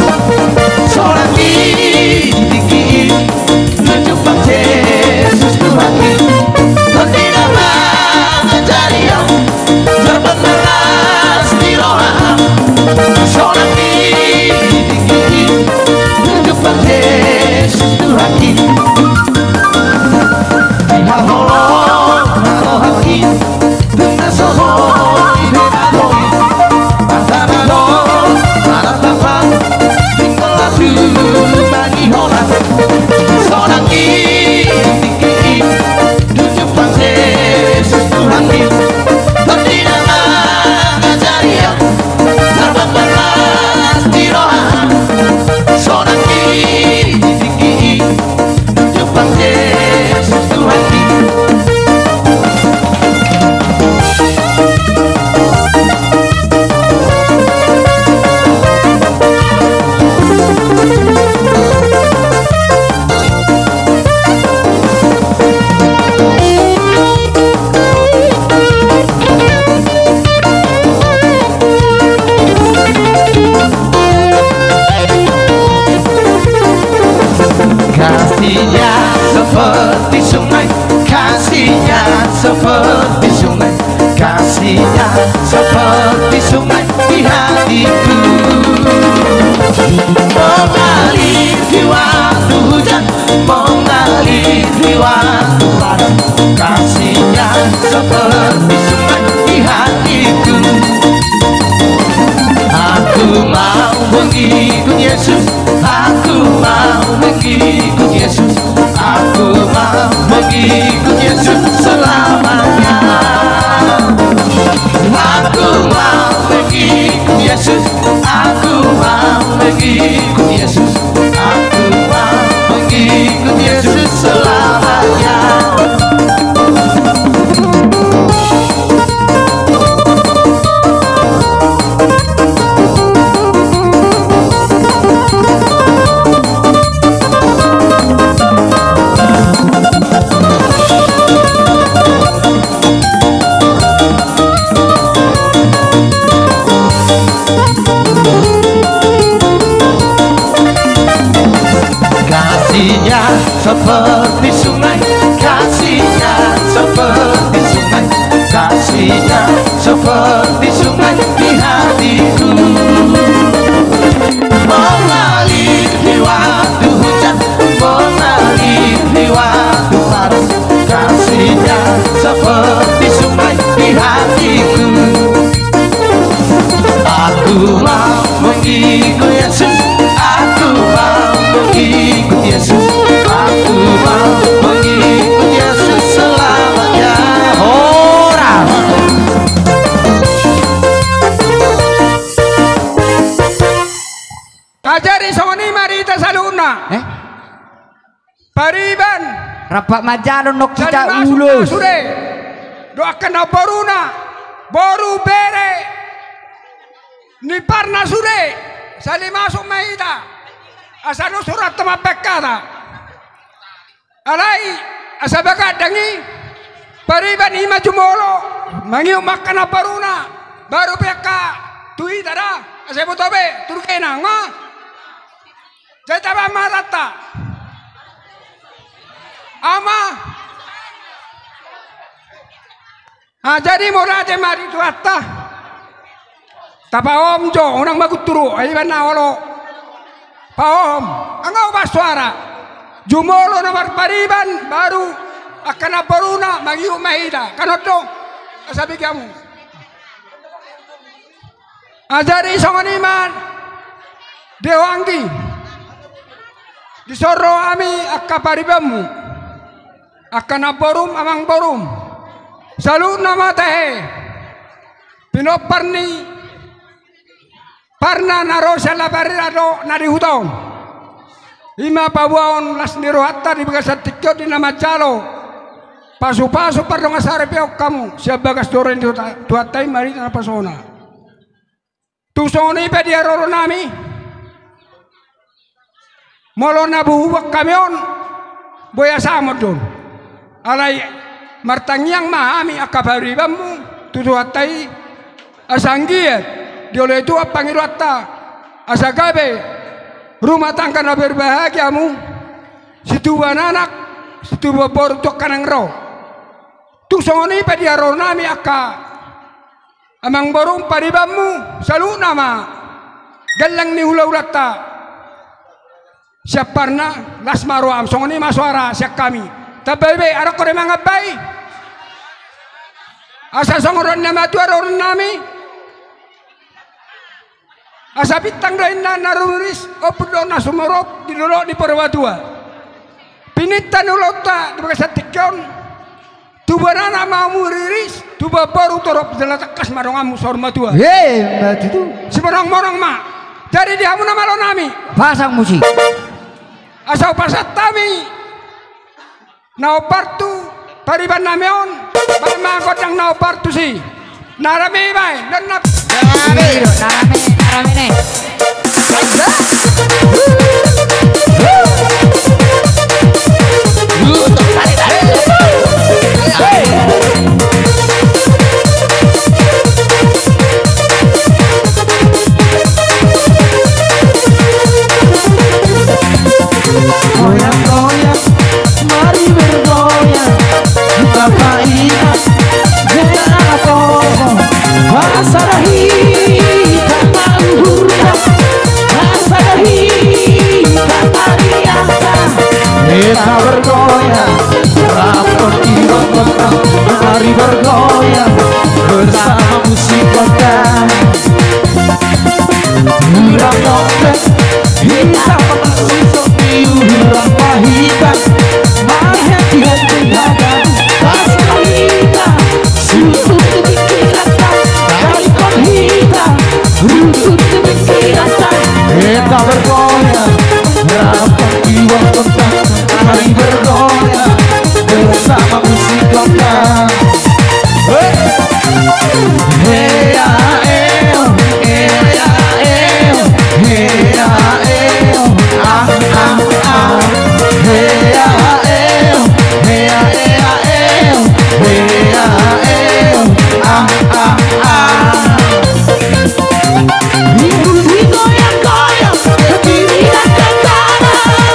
Sonang i tingki, tu jumpang Jesus Tuhanki. Tondi na mangajari ahu, tarbaen ma las ni roha ahu. Sonang i tingki, tu jumpang Jesus Tuhanki. Dihaholongi ma rohangki, tung na so boi be magongi. Antara do manang tapa, tinggal tu bani holan. Sonang i tingki, tu jumpang Jesus Tuhanki. Tondi na mangajari ahu, tarbaen ma las ni roha ahu. Sonang i tingki, tu jumpang Jesus Tuhanki. Kasih-Nya seperti sungai, kasih-Nya seperti sungai, kasih-Nya seperti sungai di hatiku. Mengalir di waktu hujan, mengalir di waktu ladang, kasih-Nya seperti sungai di hatiku. Aku mau mengikut Yesus, aku mau mengikut Yesus, aku mau mengikut Yesus selamanya. Aku mau mengikut Yesus, aku mau mengikut Kasihnya seperti sungai, kasihnya seperti sungai, kasihnya seperti sungai di hatiku. Mengalir di waktu hujan, mengalir di waktu panas, kasihnya seperti sungai di hatiku. Aku mau mengikut Yesus, aku mau mengikut Yesus, aku mau mengikut Yesus selamanya. Ora. Jadi songon i ma di hita saluhutna. Eh? Pariban. Rap manjalo nong hita ulos. Sude. Dohot angka namboruna. Boru, bere. Ni parna sude. Sali masuk ma hita. Asa nunga surat mambaen hata. Alai asa bagandang i. Pariban i ma jumolo. Mangihut ma angka namboruna. Baru pe angka tu hita da. Asa boto be. Turgena nga. Jadi taba ma hatanta. Ama. Ah, jadi mauliate ma di Tuhanta. Tapaohom jo, unang magunturu, ai iba na olo. Paohom, anggo ba suara. Jumolo na marpariban, baru angka namboruna, mangihut ma hita. Kan on do, asa bege hamu. Ah, jadi songon i ma, di ho anggi. Dison ro hami angka paribanmu. Angka namborum, amangborum. Saluhutna ma tahe. Pinompar ni parna na ro sian Labarera do na di huta on. I ma paboaon las ni rohanta di bagasan tingki on di na manjalo. Pasupasu pardongansaripeon hamu. Sian bagas joro ni Tuhanta i marhite na pasona. Tung songon i pe di haroro nami. Molo na buhubuan hami on, boi asa amon do on. Alai martangiang ma hami angka paribanmu, tu Tuhanta i, asa anggiat, dioloi Tuhan pangidoanta, asa gabe, rumah tangga na berbahagia hamu, situbuan anak, situbuan boru tu angka naeng ro. Tung songon i pe di haroro nami angka amangborum paribanmu, saluhutna ma, gellang ni hulahulanta. Sian parna, las ma roham, songon i ma soara, sian hami. Tamba i be, adong ho da mangambai. Asa songon on na matua do roha nami. Asa bintang do inna na rumiris, ombun do na sumorop di dolok ni Purbatua. Pinangido ni ulaonta di bagasan tingki on. Tubuan anak ma hamu riris, tubuan boru torop jala tangkas ma donganmu saur matua. Emma tutu. Simonangmonang ma. Jadi di hamu na malo nami. Pasang musik. Asa hupasahat hami. Na hombar tu pariban nami on, baen ma gondang na hombar tusi. Na rame i baen, don na. Na rame, na rame, na rame ne. Goyang, goyang, mari bergoyang. Buka painas, jangan apa-apa. Bahasa dahi, tak maluhurkan. Bahasa dahi, tak mariahkan. Kita bergoyang, rapot di rombongan. Mari bergoyang, bersama musik kota. Hurang ombek, hita pernah sisok di hurang pahitan. Marhenti-henti hadan, pas hita, suntuk di pikiran, dari kon hita, runtuh di pikiran. Hita bergoyang, rapat di waktu. Mari bergoyang bersama musik lokal. Hei! Hea, eo, hea, eo, hea, eo, ah, ah, ah. Hea, eo, hea, ea, eo, hea, eo, ah, ah, ah. Minggu digoyang-goyang, berdiri angkat tangan.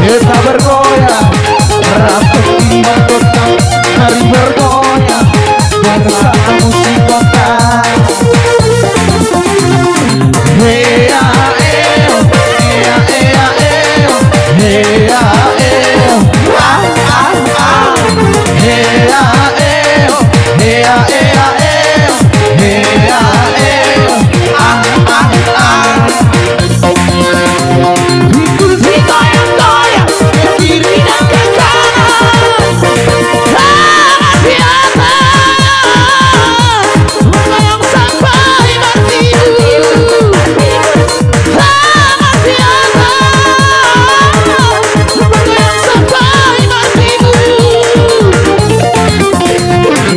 Hita bergoyang, rasa di kota, mari bergoyang, bangsa musik kota. Hea, eo, hea, hea, eo, hea, eo, ah, ah, ah. Hea, eo, hea, hea, eo, hea, eo, ah, ah, ah. Digoyang-goyang, ke kiri dan ke kanan. Selamat datang. Menggoyang sampai bertidur. Selamat datang. Menggoyang sampai bertidur.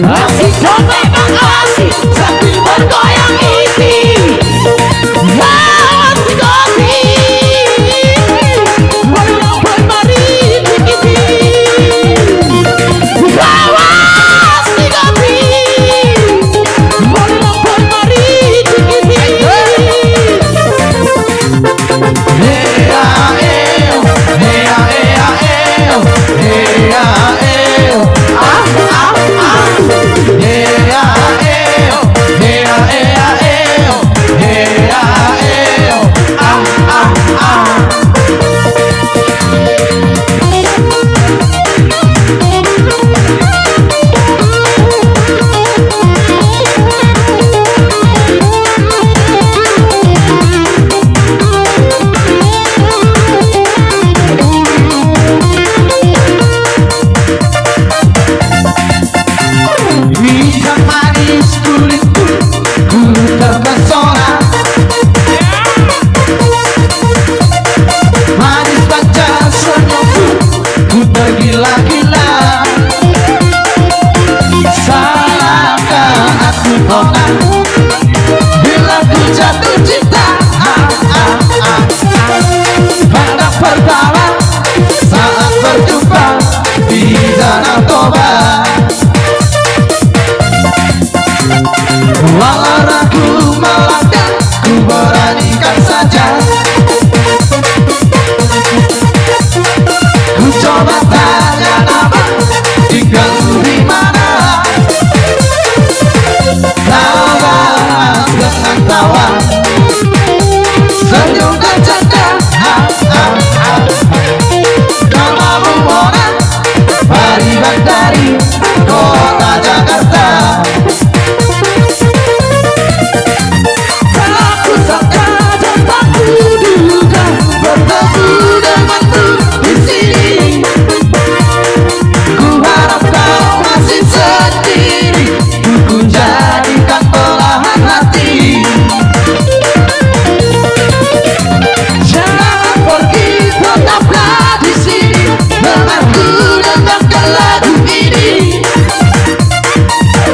Asik, kau memang asik. Sambil bergoyang isi. Awas digoti. Mari lampai mari digiti. Awas digoti. Mari lampai mari digiti. Hea, eo, hea, hea, eo, hea, eo, ah, ah, ah. Hea, eo, hea, hea, eo, hea, eo, ah, ah, ah. Indah manis kulitmu, ku terpesona. Manis pacar senyummu, ku tergila-gila. Salahkah aku, Nona, bila ku jatuh cinta? Ah, ah, ah, ah. Pandang pertama saat berjumpa di Danau Toba. Walau ragu melangkah, ku beranikan saja. Ku coba tanya nama, tinggal di mana. Tawa dengan tawa, senyum dan canda. Ah, ah, ah. Namamu Mona, Pariban dari kota Jakarta. Tak kusangka dan tak kuduga bertemu denganmu di sini. Ku harap kau masih sendiri, ku jadikan belahan hati. Jangan pergi, tetaplah di sini, dengar ku dengarkan lagu ini.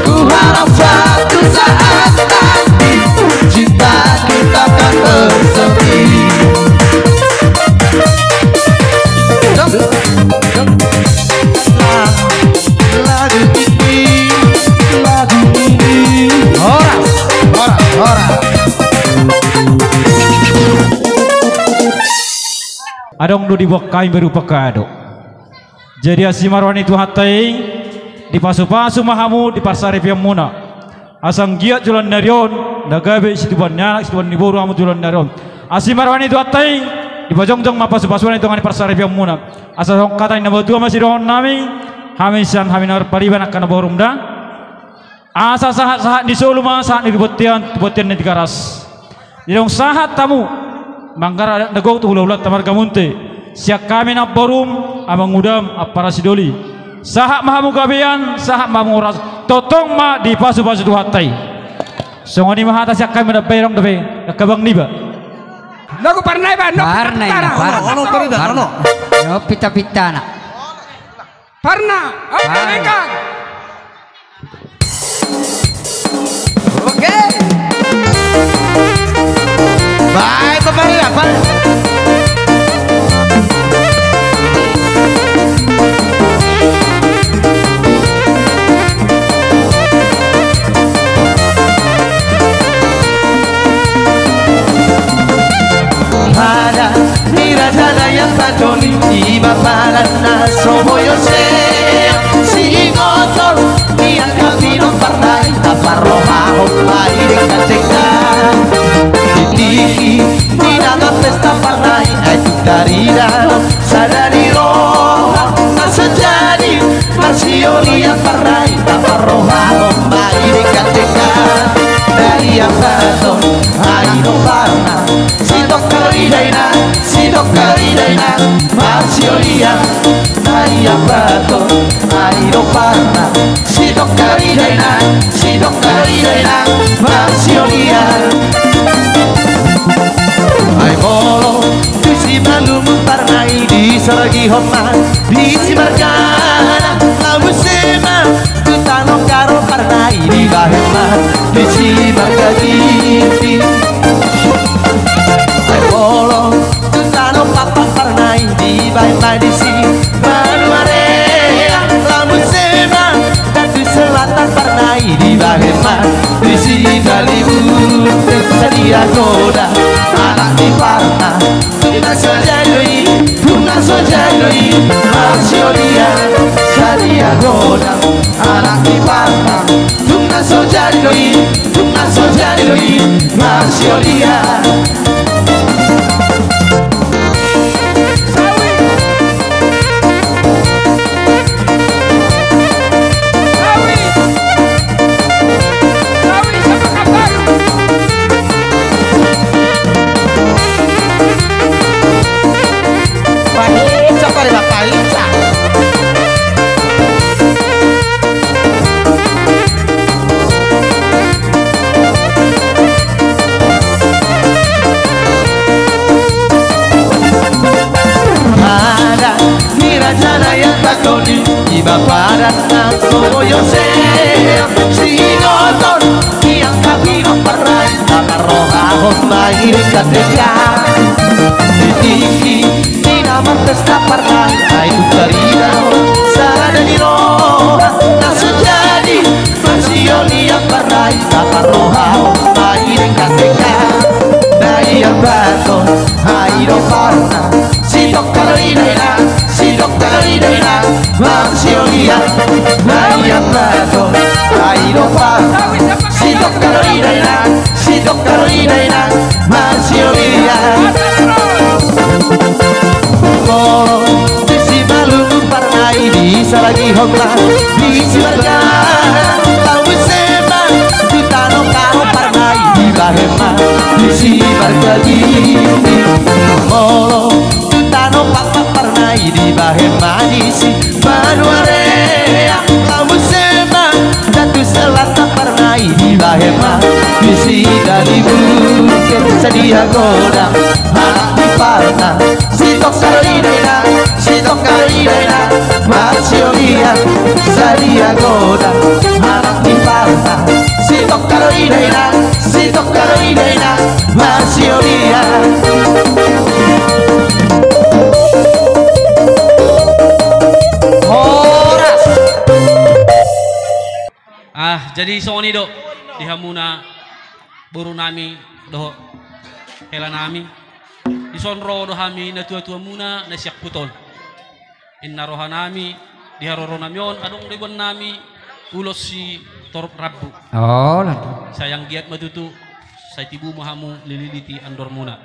Ku harap suatu saat nanti cinta kita akan bersemi. Lagu ini, lagu ini. Horas, horas, horas. Adong do diboan hami berupa kado. Jadi asi ma roha ni Tuhanta i, dipasupasu ma hamu di parsaripeonmuna. Asa anggiat joloan ni ari on, na gabe situbuan ni anak, situbuan ni boru hamu joloan ni ari on. Asi ma roha ni Tuhanta i, dipajongjong ma pasupasuna di tonga ni parsaripeonmuna. Asa songon hata ni natua-tua ma sidohonon nami, hami sian hami na marpariban angka na borumuna. Asa sahat-sahat ni solu ma sahat ni bontean tu bontean ni Tigaras. Di naung sahat hamu manggarar adat na gok tu hulahulanta marga Munthe, sian hami na borum, amangudam, ampara sidoli. Sahat ma hamu gabean, sahat ma hamu horas, tongtong ma dipasupasu Tuhanta i. Songon i ma hata sian hami, manambai adong dope angka abang niba. Lagu parna i, Pak. Parna i, parna. Ono, ono, parna, ono. Yo, pita-pitana. Parna, ayo, parna. Oke. Baik, Bapak, ya, Pak. Padan ni raja na iangkatonni, ima padan na so boi on seang. Singkoto ni angka pinomparna i, taparrohahon ma i denggan-denggan. Di tingki ni na marpesta parna i, ai tung tarida do sada ni roha na so jadi marsiolian parna i, taparrohahon ma i denggan-denggan. Na iangkaton, ai do parna, sidok kali dainang, sidok kali dainang, marsiolian. Na iangkaton, ai do parna, sidok kali dainang, sidok kali dainang, marsiolian. Ai molo tusi malungun parna i, disalagihon ma disi margana, laho muse ma tu tano Karo parna i, dibahen ma disi marga Ginting. Ai molo tu tano Pakpak parna i, dibahen ma disi Manuarea, laho muse ma tu selatan parna i, dibahen ma disi Kalimunte. Sadia godang anak ni parna, tung na so jadi do i, tung na so jadi do i, marsiolian. Sadia godang anak ni parna, tung na so jadi do i, tung na so jadi do i, marsiolian. Pahinsa pare, Bapak, pahinsa. Padan ni raja na iangkatonni, ima padan na so boi on seang. Singkoto ni angka pinomparna i, taparrohahon ma i denggan-denggan. Di tingki ni na marpesta parna i, ai tung tarida do sada ni roha na so jadi marsiolian parna i, taparrohahon ma i denggan-denggan. Na iangkaton, ai do parna, sidok kali dainang, sidok kali dainang, marsiolian. Na iangkaton, ai do parna, sidok kali dainang, sidok kali dainang, marsiolian. Molo tusi malungun parna i, disalagihon ma disi margana, laho muse ma tu tano Karo parna i, dibahen ma disi marga Ginting. Molo tu tano Pakpak parna i, dibahen ma disi Manuarea, laho muse ma tu selatan parna i, dibahen ma disi Kalimunte. Sadia godang anak ni parna, sidok kali dainang, sidok kali dainang, marsiolian. Sadia godang anak ni parna, sidok kali dainang, sidok kali dainang, marsiolian. Horas. Ah, jadi songon i do di hamuna boru nami dohot hela nami. Dison ro do hami natua-tua muna na siamput on. Inna roha nami, di haroro nami on adong do iboan nami ulos si torop rambu. Oh, landu. Sai anggiat ma tutu, sai tibu ma hamu lililiti andor muna.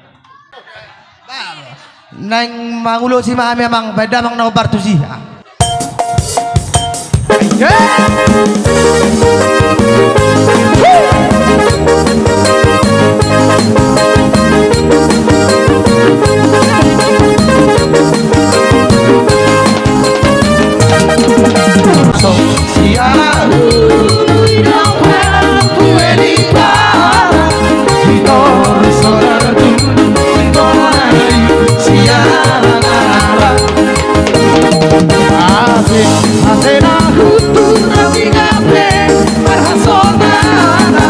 Naeng mangulosi ma hami, Amang, baen damang na hombar tusi. Ate, ate na hutu na pingape marhasonana,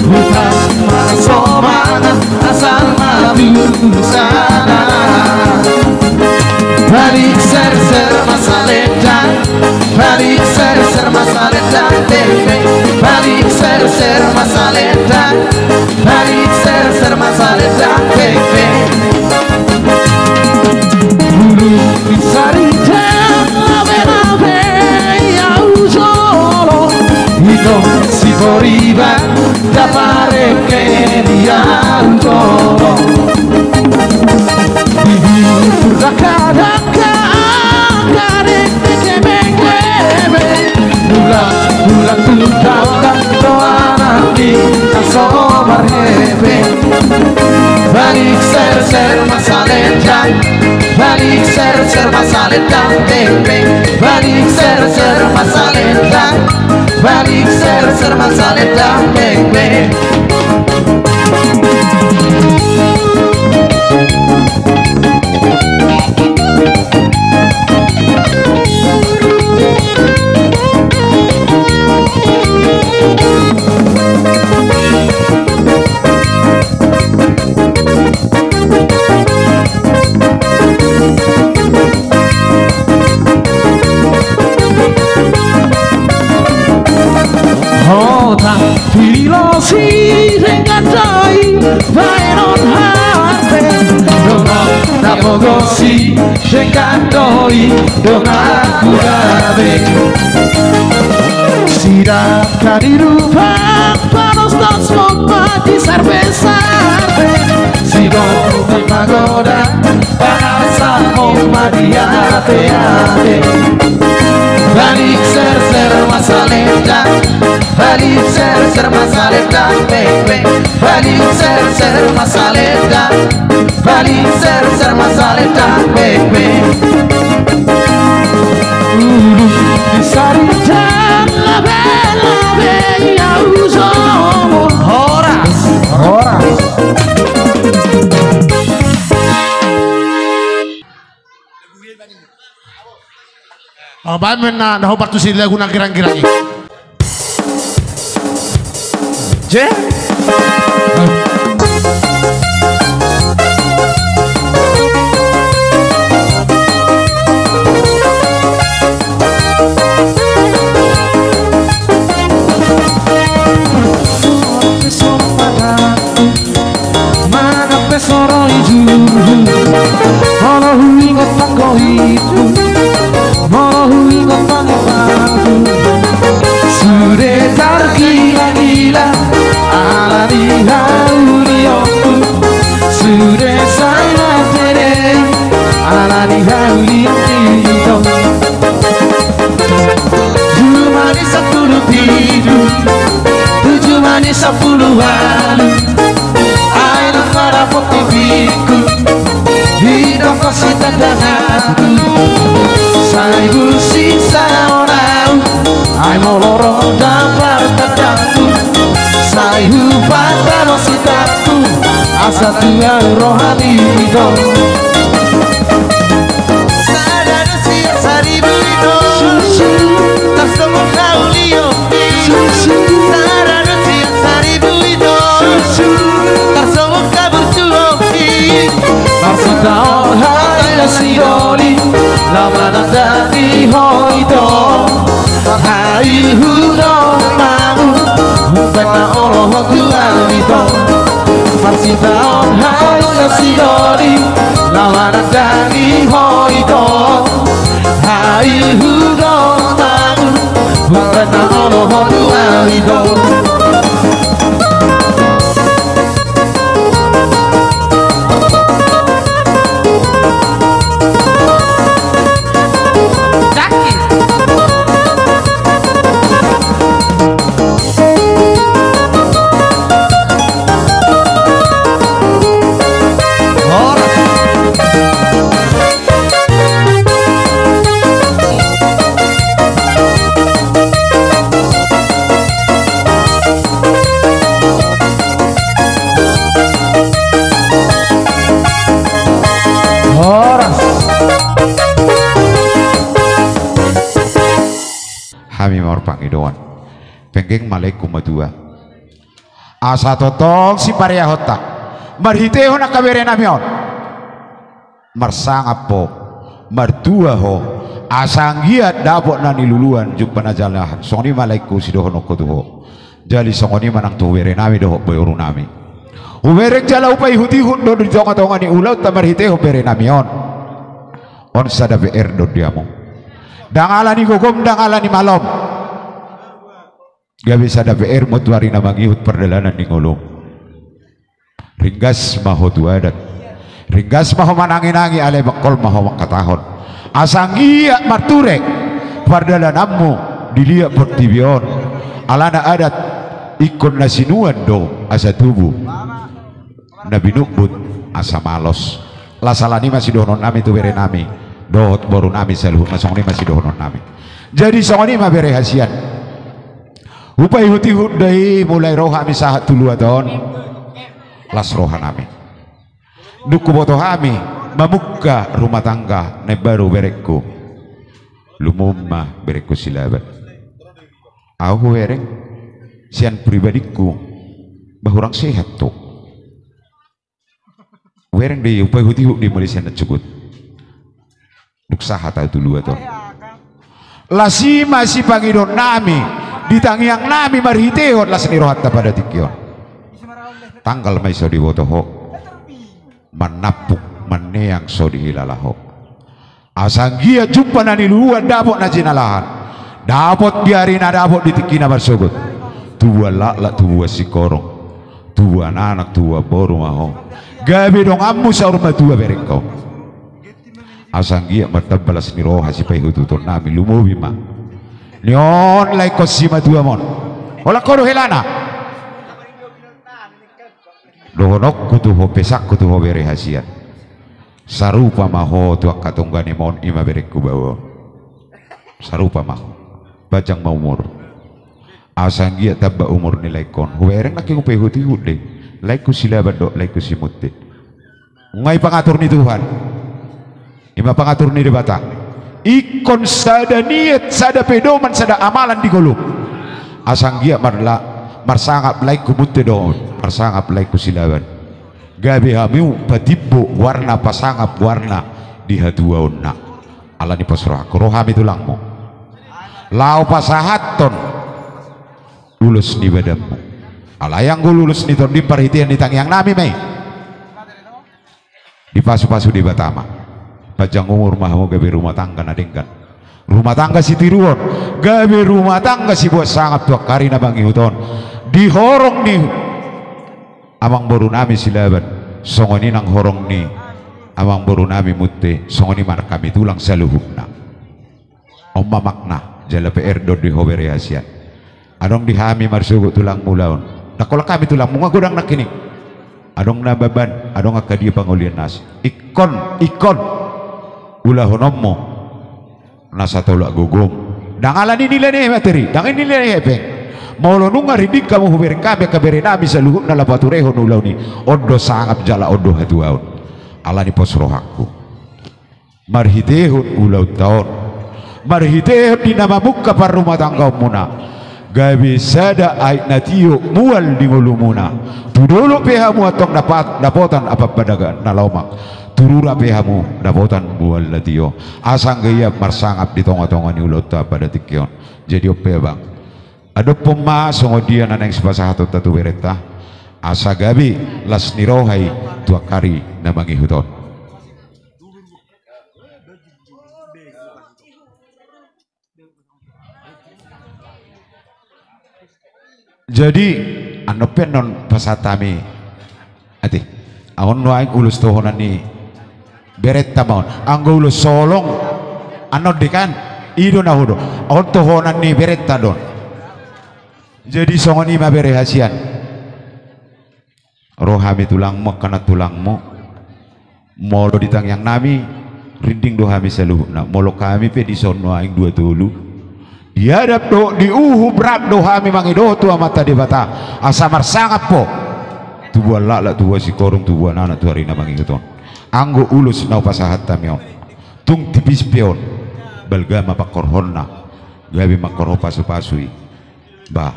huta marhasomana asal mabiusana. Balik serser masalendang, balik serser masalendang, balik serser masalendang. Balik serser masalendang, beng, beng. Bulung di saritan labe-labe au jolo. Ito si Poriban dapareke di au jolo. Di bibir dakadaka angka dengke-dengke. Bulan, bulan tu taulang doa nami na so marhepe. Balik serser masalendang, balik serser masalendang, beng, beng. Balik serser masalendang, balik serser masalendang, beng, beng. Hota pilosi denggan do i bahenon hape. Dongan na pogosi denggan do i dongan ku gabe. Sidangka di rupang panosnos mok mati sarbe-sarbe. Sidong magodang panasamo ma di ate-ate. Balik serser masalendang, balik serser masalendang, beng, beng. Balik serser masalendang, balik serser masalendang, beng, beng. Ulu di saritan labe-labe au jolo. Horas, horas. Oh, baen ma na hombar tu si lagu na girang-girang i. Je. Manang pe so ro i julu, molo huingot panggoithu, molo huingot pangomoanku. Sude targila-gila ala ni haulionku, sude sai na tene ala ni haulion ito. Jumadi sampulu pitu, tu jumadi sampulu ualu. Ai na marapotti pingku, didok ho sitandanganku. Sai busi saonau, ai molo ro da partandangku. Sai hupataro sitangku, asa tu au rohami ito. Sada do sian saribu ito, tarsongon haulion. Sada do sian saribu ito, tarsongon haburjuon. Marsitaon hami na sidoli, laho manandangi ho ito. Ai hudok ma hamu, umbahen na olo ho tu au ito. Marsitaon hami na sidoli, laho manandangi ho ito. Ai hudok ma hamu, umbahen na olo ho tu au ito. marpangidoan. Penggeng ma laengku matua. Asa tongtong sipareahonta marhitehon angka berenami on. Marsangap ho, martua ho, asa anggiat dapot na niluluan, jumpa na jinalahan. Songon i ma laengku sidohononku tu ho. Jadi songon i ma nang tu berenami dohot borunami. Hubereng jala hupaihutihut do di tongatonga ni ulaonta marhitehon berenami on. On sada P R do di hamu. Ndang ala ni gogom, ndang ala ni malom. Gabe sada P R ma tu ari na mangihut pardalanan ni ngolum. Ringgas ma ho tu adat. Ringgas ma ho mananginangi, alai mangkol ma ho mangkatahon. Asa anggiat marture pardalananmu di liat portibi on. Alana adat ingkon na sinuan do asa tubu, na binumbut asa malos. Las ala ni ma sidohononnami tu berenami dohot borunami saluhutna, songon i ma sidohononnami. Jadi songon i ma bere hasian. Hupaihutihut do i mulai ro hami sahat tu luat on. Las rohanami. Dung huboto hami mamungka rumah tangga na imbaru berengku. Lumumma berengku Silaban. Ahu hubereng sian pribadingku, bah hurang sehat tu. Hubereng do i, hupaihutihut do i mulai sian na sogot. Dung sahat ahu tu luat on. Las i ma sipangidoonnami di tangiangnami marhitehon las ni rohanta pada tingki on. Tanggal ma i so diboto ho. Manampuk maneang so dihilala ho. Asa anggiat jumpa na niluluan, dapot na jinalahan. Dapot di ari na dapot di tingki na marsogot. Tubuan laklak, tubuan singkoru, tubuan anak, tubuan boru ma ho. Gabe donganmu saur matua berengku. Asa anggiat martamba las ni roha sipaihutihutonnami, lumobi ma. Ni on laengkon simatuam on. Holan ho do helana. Dohononku tu ho, pesanku tu ho bere hasian. Sarupa ma ho tu angka tongganim on, i ma berengku baoa on. Sarupa ma ho. Panjang ma umur. Asa anggiat tamba umur ni laengkon. Hubereng nangkin hupaihutihut do i. Laengku Silaban dohot laengku Simunte. Nga i pangatur ni Tuhan. I ma pangatur ni Debata. Ingkon sada niat, sada pedoman, sada amalan di ngolum. Asa anggiat marla-, marsangap laengku Munte dohot marsangap laengku Silaban. Gabe hamu patimbo warna, pasangap warna di hatuaonna. Ala ni pos rohangku, ro hami tulangmu laho pasahathon ulos ni badanmu. Alai anggo ulos ni tondim, parhitean ni tangiangnami ma i. Dipasupasu Debata ma. Panjang umur ma hamu, gabe rumah tangga na denggan. Rumah tangga sitiruon, gabe rumah tangga sibuat sangap tu angka ari na mangihut on. Di horong ni amangborunami Silaban, songon i nang horong ni amangborunami Munte, songon i ma nang hami tulang saluhutna. On ma makna jala P R do di ho bere hasian. Adong di hami marsogot tulangmu ulaon. Ndang holan hami tulangmu, nga godang nangkining. Adong Nababan, adong angka dia pangolian na asing. Ingkon, ingkon ulahononmu na satolak gogom. Ndang ala ni nilai ni materi, ndang nilai ni hepeng. Molo nunga rinding hamu hubereng hami angka berenami saluhutna laho paturehon ulaon i, on do sangap jala on do hatuaon. Ala ni pos rohangku. Marhitehon ulaonta on, marhitehon di na mamungka parrumatanggaonmuna, gabe sada aek na tio mual di ngolumuna. Tu dolok pe hamu antong dapat, dapotan apapadaga na lomak. Tu rura pe hamu dapotan mual na tio. Asa anggiat marsangap di tongatonga ni ulaonta pada tingki on. Jadi on pe, Abang, adophon ma songon dia na naeng sipasahatonta tu berenta, asa gabe las ni roha i tu angka ari na mangihut on. Jadi, annon pe annon pasahat hami. Ate, on nuaeng ulos tohonan ni berenta ma on. Anggo ulos holong, annon de kan, i do na hudok. On tohonan ni berenta do on. Jadi, songon i ma bere hasian. Ro hami tulangmu, angka nantulangmu. Molo di tangiangnami, rinding do hami saluhutna. Molo hami pe dison nuaeng dua tolu, diadap dohot diuhum rap do hami mangido tu Amanta Debata, asa marsangap ho tubuan laklak, tubuan singkoru, tubuan anak tu ari na mangihut on. Anggo ulos na hupasahat hami on, tung tipis pe on, balga ma pangkorhonna. Gabe mangkorhon pasupasu i. Bah,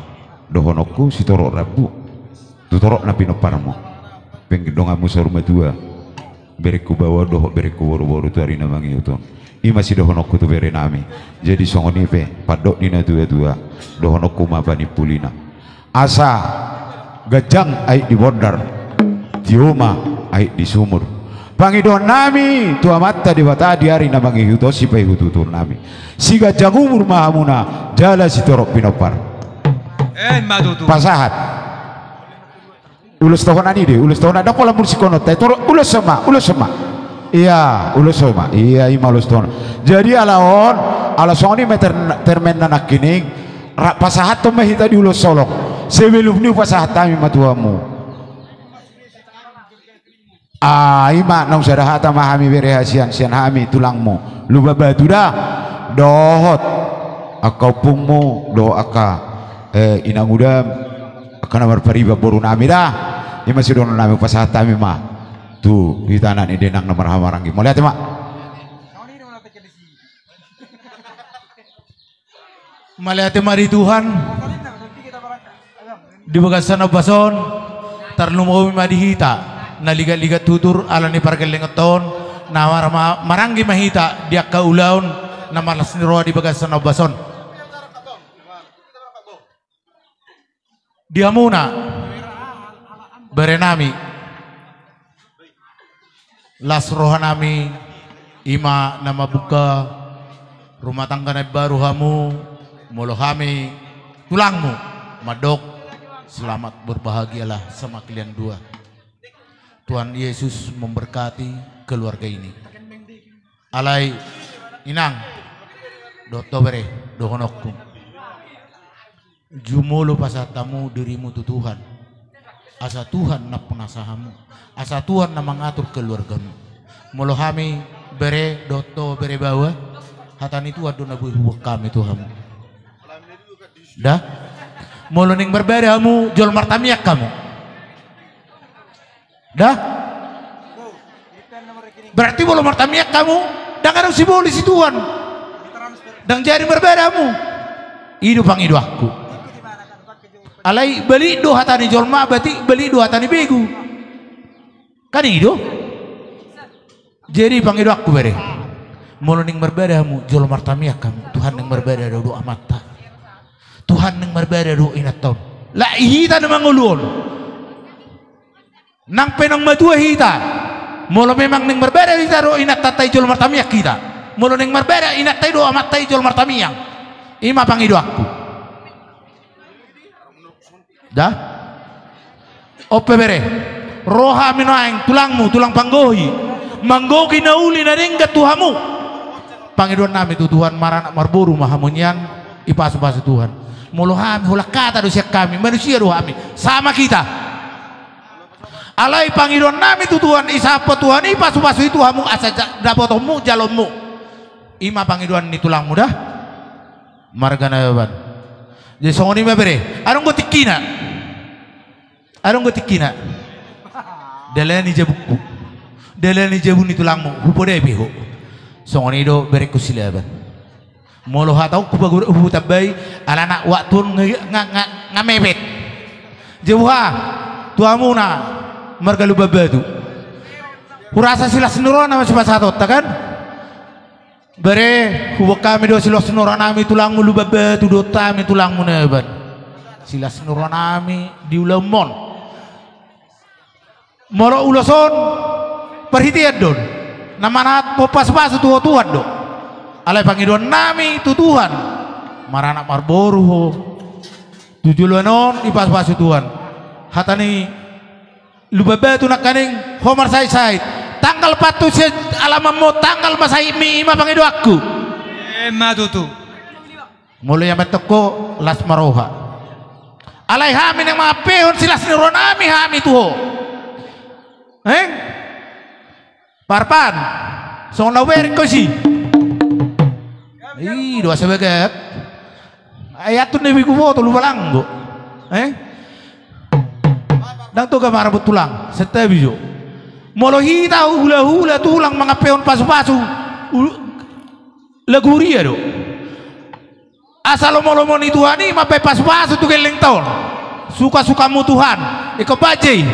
dohononku sitorop rambu tu torop na pinomparmu. Pengge donganmu saur matua, berengku baoa dohot berengku boruboru tu ari na mangihut on. I ma sidohononku tu berenami. Jadi songon i pe pandok ni natuatua, dohononku ma panimpulina. Asa ganjang aek di bondar, tio ma aek di sumur. Pangidoannami tu Amanta Debata di ari na mangihut on, sipaihutihutonnami, siganjang umur ma hamuna jala sitorop pinompar. Eh, ima tutu. Pasahat. Ulos tohonan i do, ulos tohonan, ndang pola mursikononta i, toro ulos ma, ulos ma. Ia, ulos ma. Ia, ima ulos tohonan. Jadi ala on, ala songon i ma ter-, termenna nangkining, rap pasahathon ma hita di ulos holong. Sebelum ni hupasahat hami ma tu hamu. Ah, ima, naung sada hata ma hami bere hasian sian hami tulangmu Lumban Batu da. Dohot angka ompungmu, dohot angka, eh, inangudam, angka na marpariban borunami da. Ima sidohononnami, hupasahat hami ma tu hita anak ni dainang na marhahamaranggi. Mauliate ma. Mauliate ma di Tuhan. Di bagasan ombas on, tarlumobi ma di hita na ligatligat tutur ala ni pargellengonta on, na mar-, ma-, maranggi ma hita di angka ulaon na marlas ni roha di bagasan ombas on. Di hamuna, berenami, las rohanami, ima na mambuka rumah tangga na imbaru hamu, molo hami tulangmu mandok, selamat berbahagialah sama kalian dua. Tuhan Yesus memberkati keluarga ini. Alai, inang, dohot ho bere, dohononku. Jumolo pasahat hamu dirimu tu Tuhan. Asa Tuhan na pinasahatmu. Asa Tuhan na mangatur keluargamu. Molo hami bere, dohot ho bere baoa, hata ni Tuhan do na boi huboan hami tu hamu. Da? Molo naeng marbada hamu, jolma martamiang hamu. Da? Berarti molo martamiang hamu, ndang adong sibolis i Tuhan. Ndang jadi marbada hamu. I do pangidoanku. Alai balik do hata ni jolma, berarti balik do hata ni begu. Kan i do? Jadi pangidoanku bere. Molo naeng marbada hamu, jolo martamiang hamu. Tuhan naeng marbada do dohot amanta. Tuhan naeng marbada do inanta on. Alai hita na mangolu on. Nang pe naung matua hita, molo memang naeng marbada hita dohot inanta i, jolo martamiang hita. Molo naeng marbada inanta i dohot amanta i, jolo martamiang. Ima pangidoanku. Da? On pe bere, ro hami nuaeng tulangmu, tulang panggohi, manggohi na uli na denggan tu hamu. Pangidoannami tu Tuhan, maranak marboru ma hamu nian, dipasupasu Tuhan. Molo hami, holan hata do sian hami, manusia do hami, sama kita. Alai pangidoannami tu Tuhan, disahaphon Tuhan i pasupasu i tu hamu, asa ja-, dapotonmu, jaloonmu. Ima pangidoan ni tulangmu da. Marga Nababan. Jadi songon i ma bere. Adong do tingkina. Adong do tingkina. Dalani jabungku. Dalani jabu ni tulangmu. Hupodai pe ho. Songon i do berengku Silaban. Molo hataonku pagu-, hutambai, alana waktu on nga, nga, nga, nga mepet. Jabu ha, tu hamuna, marga Lumban Batu. Hurasa silas ni roha nama sipasahatonta kan? Bere, huboan hami do silas ni rohanami tulangmu Lumban Batu dohot hami tulangmu Nababan. Silas ni rohanami di ulaonmon. Molo ulos on, parhitean do on. Na manahan pasupasu tu ho Tuhan do. Alai pangidoannami tu Tuhan. Maranak marboru ho. Tu joloan on dipasupasu Tuhan. Hata ni Lumban Batu nangkaning ho marsaitsait. Tanggal patut sian alamanmu, tanggal ma saitmi, ima pangidoanku. Ima tutu. Molo ia mantong ho las ma roha. Alai hami naeng mangampehon silas ni rohanami hami tu ho. Eng? Parpan. Songon na hubereng ho disi. I do asa bagak. Ai antun na begu boto lupa langgo. Eng? Ndang toga marabot tulang. Santabi jo. Molo hita hulahula tulang mangampehon pasupasu. Ul-, lagu huria do. Asa lomo-lomo ni Tuhan i mambaen pasu-pasu tu gellengta on. Suka-sukamu Tuhan. Ingkon bajai.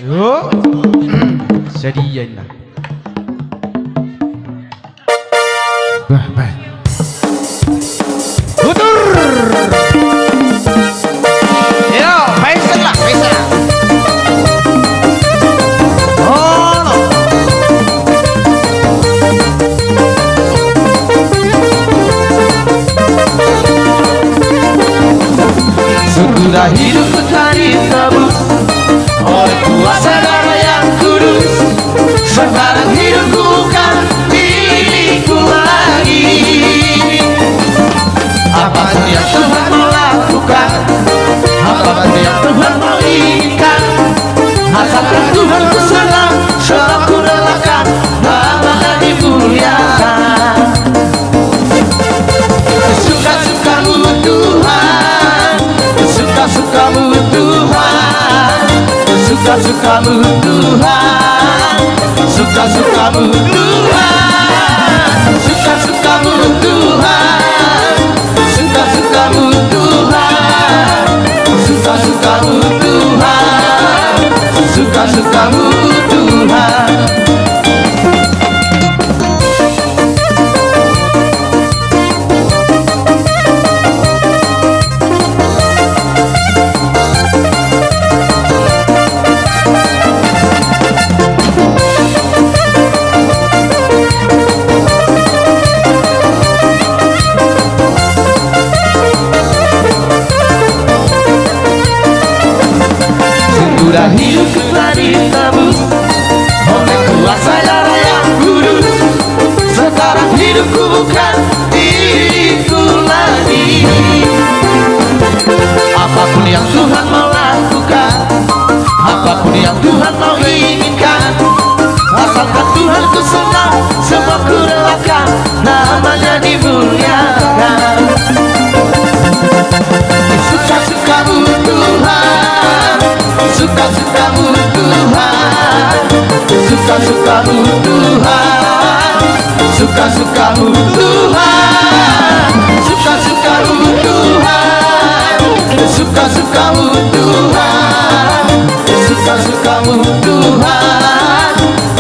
Yo. Sadia inna. Bah, bah. Butur. Yo, paisang lah, paisang. Oh, no. Sudah hidupku telah ditebus oleh kuasa darah yang kudus. Sekarang hidupku bukan milikku lagi. Apa pun yang Tuhan mau lakukan, apa pun yang Tuhan mau inginkan, asalkan Tuhan ku senang, semua ku relakan, nama-Nya dimuliakan. Suka-sukamu Tuhan, suka-sukamu Tuhan, suka-sukamu Tuhan, suka-sukamu Tuhan, suka-sukamu Tuhan, suka-sukamu Tuhan, suka-sukamu Tuhan, suka-sukamu Tuhan. Sudah hidupku telah ditebus oleh kuasa darah yang kudus. Sekarang hidupku bukan diriku lagi. Apa pun yang Tuhan mau lakukan, apa pun yang Tuhan mau inginkan, asalkan Tuhan ku senang, semua ku relakan, nama-Nya dimuliakan. Suka-sukamu Tuhan, suka-sukamu Tuhan, suka-sukamu Tuhan, suka-sukamu Tuhan, suka-sukamu Tuhan, suka-sukamu Tuhan, suka-sukamu Tuhan,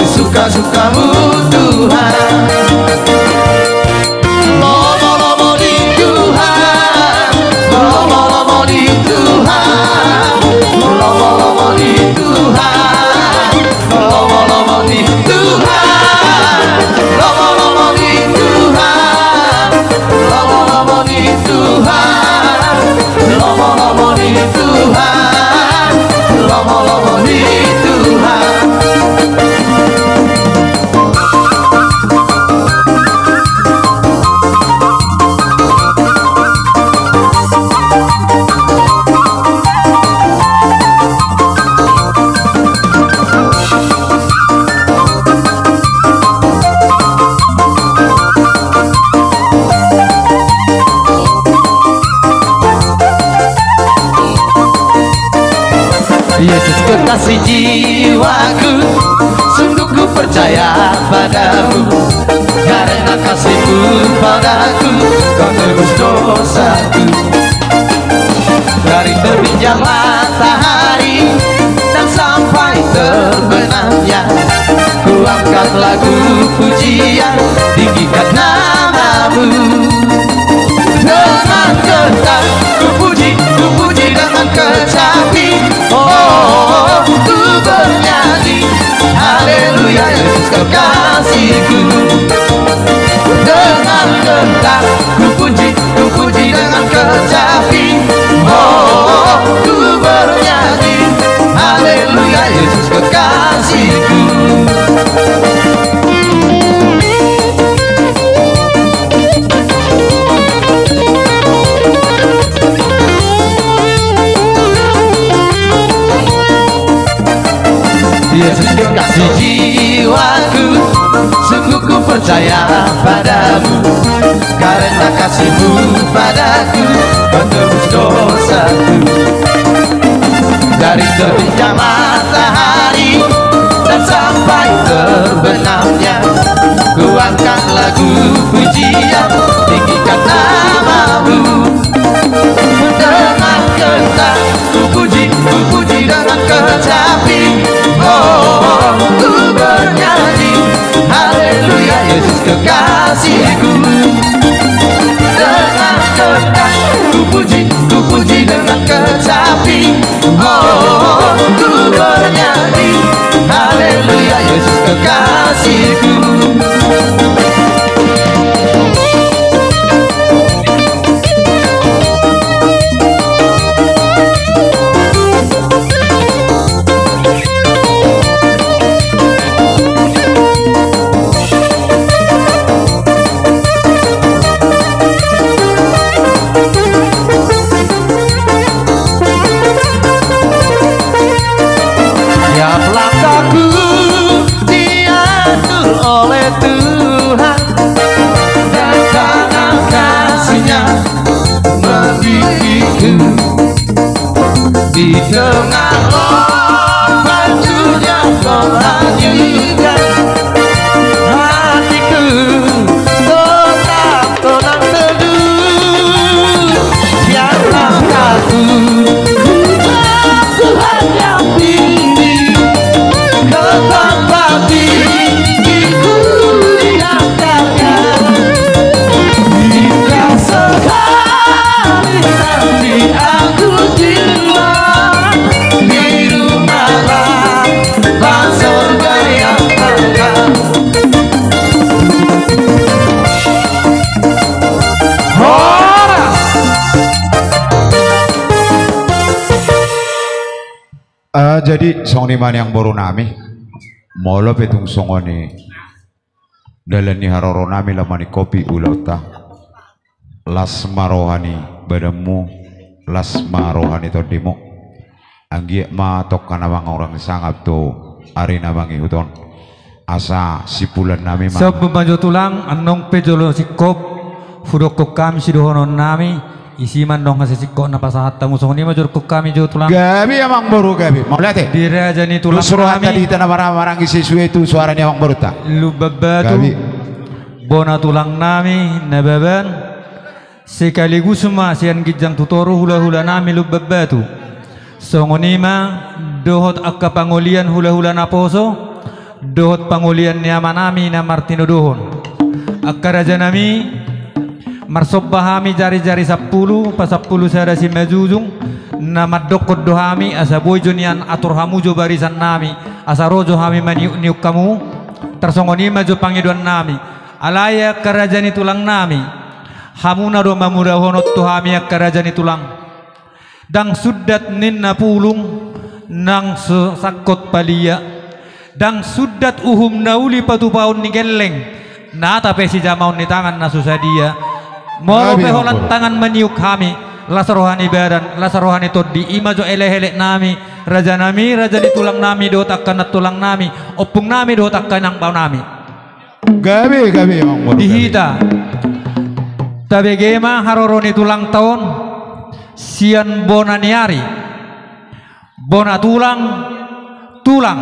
suka-sukamu Tuhan. Lomo-lomo ni Tuhan, lomo-lomo ni Tuhan, lomo-lomo ni Tuhan, lomo-lomo ni Tuhan, lomo-lomo ni Tuhan, lomo-lomo ni Tuhan, lomo-lomo ni Tuhan, lomo-lomo ni Tuhan. Yesus kekasih jiwaku, sungguh ku percaya padamu, karena kasih-Mu padaku, Kau tebus dosaku. Dari terbitnya matahari dan sampai terbenamnya, ku angkat lagu pujian, tinggikan nama-Mu. Dengan gentar ku puji, ku puji dengan kecapi. Oh, ku bernyanyi, haleluya, Yesus kekasihku. Dengan gentar ku puji, ku puji dengan kecapi. Oh, ku bernyanyi, haleluya, Yesus kekasihku. Yesus kekasih jiwaku, sungguh ku percaya padamu, karena kasih-Mu padaku, Kau tebus dosaku. Dari terbitnya matahari Benarnya, ku angkat lagu pujian, tinggikan nama-Mu. Dengan gentar ku puji, ku puji dengan kecapi. Oh, ku bernyanyi, haleluya, Yesus kekasihku. Dengan gentar ku puji, ku puji dengan kecapi. Oh, ku bernyanyi, haleluya, Yesus kekasihku. Tiap langkahku diatur oleh Tuhan, dan tangan kasih-Nya membimbingku. Di tengah ombak dunia, Kau hanyutkan hatiku, tetap tenang teduh. Biarlah aku, Tuhan yang tinggi, ke tempat tinggi ku diangkatkan. Jika sekali nanti aku tiba di rumah Bapa sorga yang kekal. Horas. Ah, jadi songon i ma nian, amangboru nami. Molo pe tung songon i dalan ni haroro nami laho maningkopi ulaonta, las ma roha ni badanmu, las ma roha ni tondimu. Anggiat ma tongka na mangurang sangap tu ari na mangihut on. Asa simpulan nami ma. Siap ma jo tulang, annon pe jolo singkop hudokkon hami sidohonon nami. Isi ma annon hasisingkop na pasahat hamu. Songon i ma jo dokkon hami jo tulang. Gabe amangboru, gabe. Mauliate. Di raja ni tulang nami. Di hita na marhahamaranggi, sesuai tu suara ni amangborunta Lumban Batu. Gabe. Bona tulang nami Nababan. Sekaligus ma sian ginjang tu toru hulahula nami Lumban Batu. Songon i ma dohot angka pangolian hulahula naposo, dohot pangolian ni ama nami na martinodohon. Angka raja nami, marsomba hami jarijari sampulu, pasampulu sada simanjujung, na mandokkon do hami, asa boi jo nian atur hamu jo barisan nami, asa ro jo hami maniukniuk hamu, tarsongon i ma jo pangidoan nami. Alai angka raja ni tulang nami, hamuna do mamurahon on tu hami angka raja ni tulang. Ndang sundat ninna pulung, ndang so-, sangkot palia. Ndang sundat uhum na uli patupaon ni gelleng, nata pe sijamaon ni tangan na so sadia. Molo pe holan tangan maniuk hami, las roha ni badan, las roha ni tondi, i ma jo elekelek nami, raja nami, raja ni tulang nami, dohot angka nantulang nami, ompung nami, dohot angka inangbao nami. Gabe, gabe, amangboru, gabe. Di hita. Tabege ma haroro ni tulangta on sian bona ni ari. Bona tulang, tulang.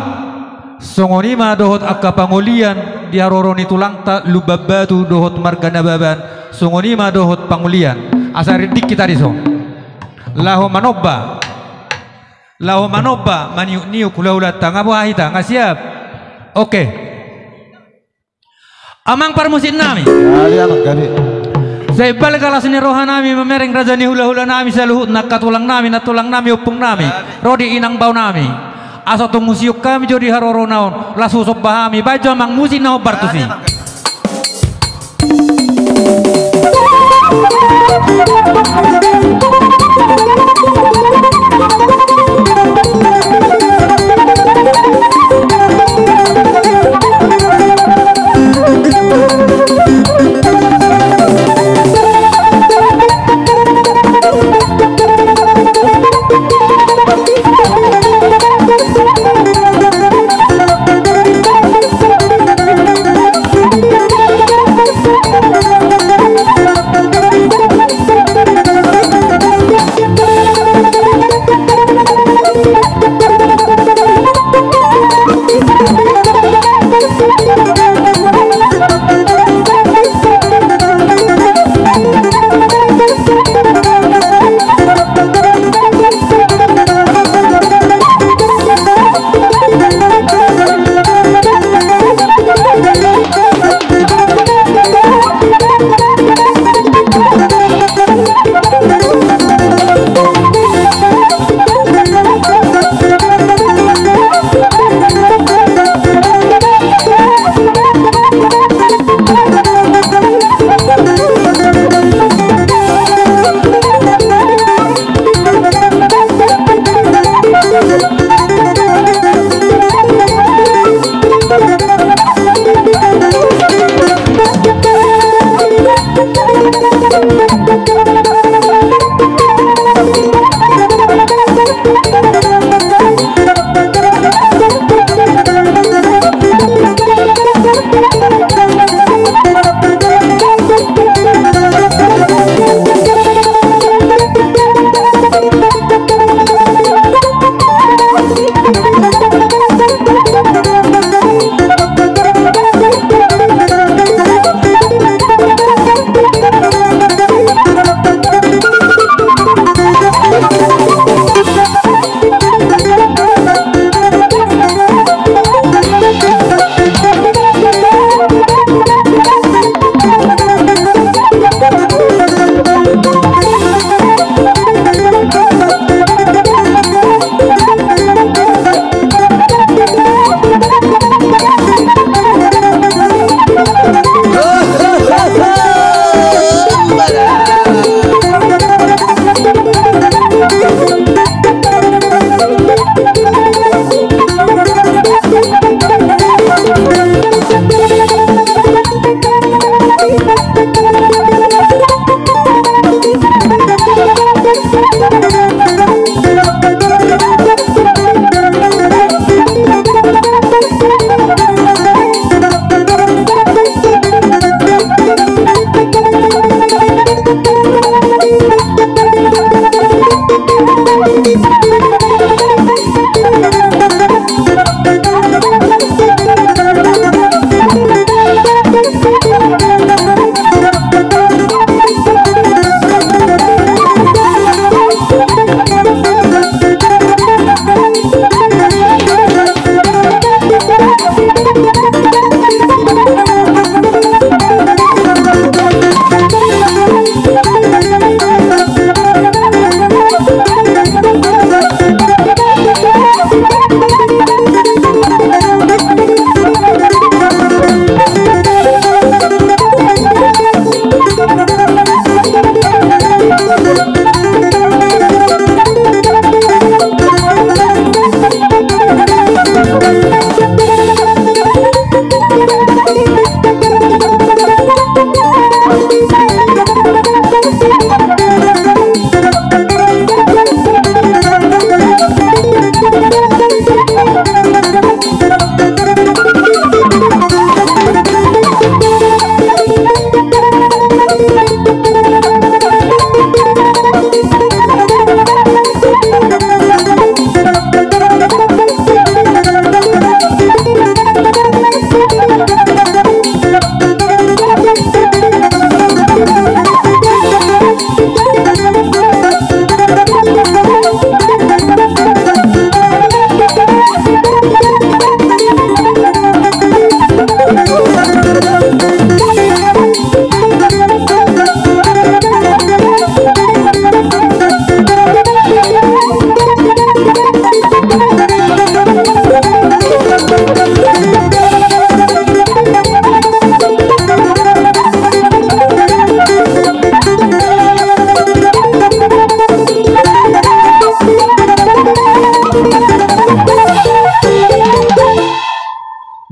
Songon i ma dohot angka pangolian di haroro ni tulangta Lumban Batu dohot marga Nababan. Songon i ma dohot pangolian. Asa rindik hita dison. Laho manomba. Laho manomba, maniukniuk hulahulanta. Nga boha hita, nga siap? Oke. Amang parmusik nami. Gabe, amang, gabe. Sai balga las ni roha nami mamereng raja ni hulahula nami saluhutna, angka tulang nami, nantulang nami, ompung nami. Ro di inangbao nami. Asa tung husiuk hami jo di harorona on, las husomba hami, baen jo amang musik na hombar tusi.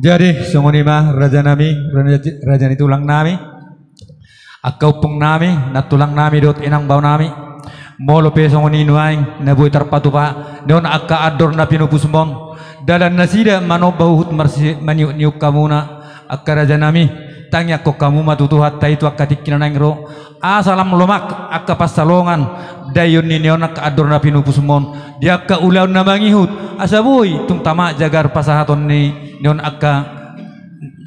Jadi songon i ma raja nami, raja, raja ni tulang nami, angka ompung nami, nantulang nami dohot inang bao nami. Molo pe songon i nuaeng na boi tarpatupa nion angka andor na pinupusmon, dalan nasida manomba huhut marsi-, maniuk-niuk hamuna, angka raja nami, tangiangkon hamu ma tu Tuhanta i tu angka tingki na naeng ro, asa lam lomak angka pansalongan daion ni nion angka andor na pinupusmon di angka ulaon na mangihut, asa boi tung tama jagar pasahaton ni nion angka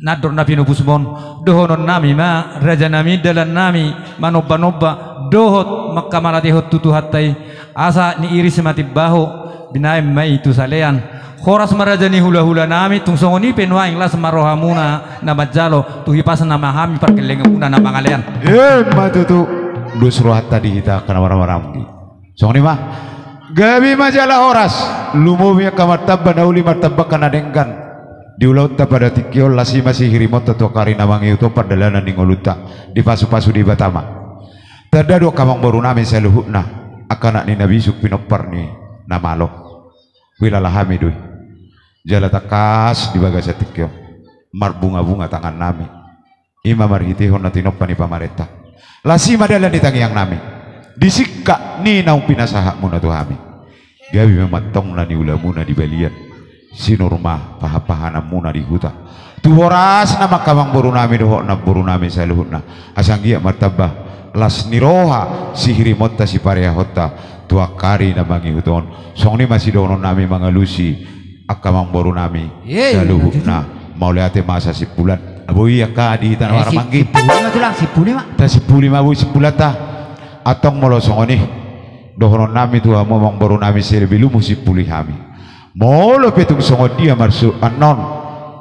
andor na pinupusmon. Dohonon nami ma raja nami, dalan nami manomba-nomba dohot mangkamalatehon tu Tuhanta i, asa niiris ma timbaho, binaen ma i tu salean. Horas ma raja ni hula-hula nami, tung songon i pe nuaeng las ma rohamuna na manjalo, tu hipasna ma hami pargellengonmuna na mangalean. Emma tutu. Dos rohanta di hita angka na marhahamaranggi. Songon i ma. Gabe ma jala horas. Lumobi angka martamba na uli, martamba angka na denggan. Di ulaonta pada tingki on, las i ma sihirimonta tu angka ari na mangihut on, pardalanan ni ngolunta dipasu-pasu Debata ma. Tanda do angka amangboru nami saluhutna, angka anak ni na bisuk pinompar ni na malo. Huilala hami do i. Jala tangkas di bagasan tingki on marbunga-bunga tangan nami. I ma marhitehon na tinompa ni pamarenta. Las i ma dalan ni tangiang nami di singkat ni naung pinasahatmuna tu hami. Gabe ma mantongna ni ulamuna di balian. Sinur ma pahan-pahananmuna di huta. Tu horasna ma angka amangboru nami dohot namboru nami saluhutna. Asa anggiat martamba las ni roha sihirimonta sipareahonta tu angka ari na mangihut on. Songon i ma sidohonon nami mangalusi angka amangboru nami. Ye, saluhutna. Mauliate ma asa simpulan. Boi angka di hita na marhahamaranggi. Simpul ma tulang, simpuli ma. Tasimpuli ma boi simpulanta. Antong molo songon i, dohonon nami tu hamu amangboru nami, sai lebih lumu simpuli hami. Molo pe tung songon dia marsu annon,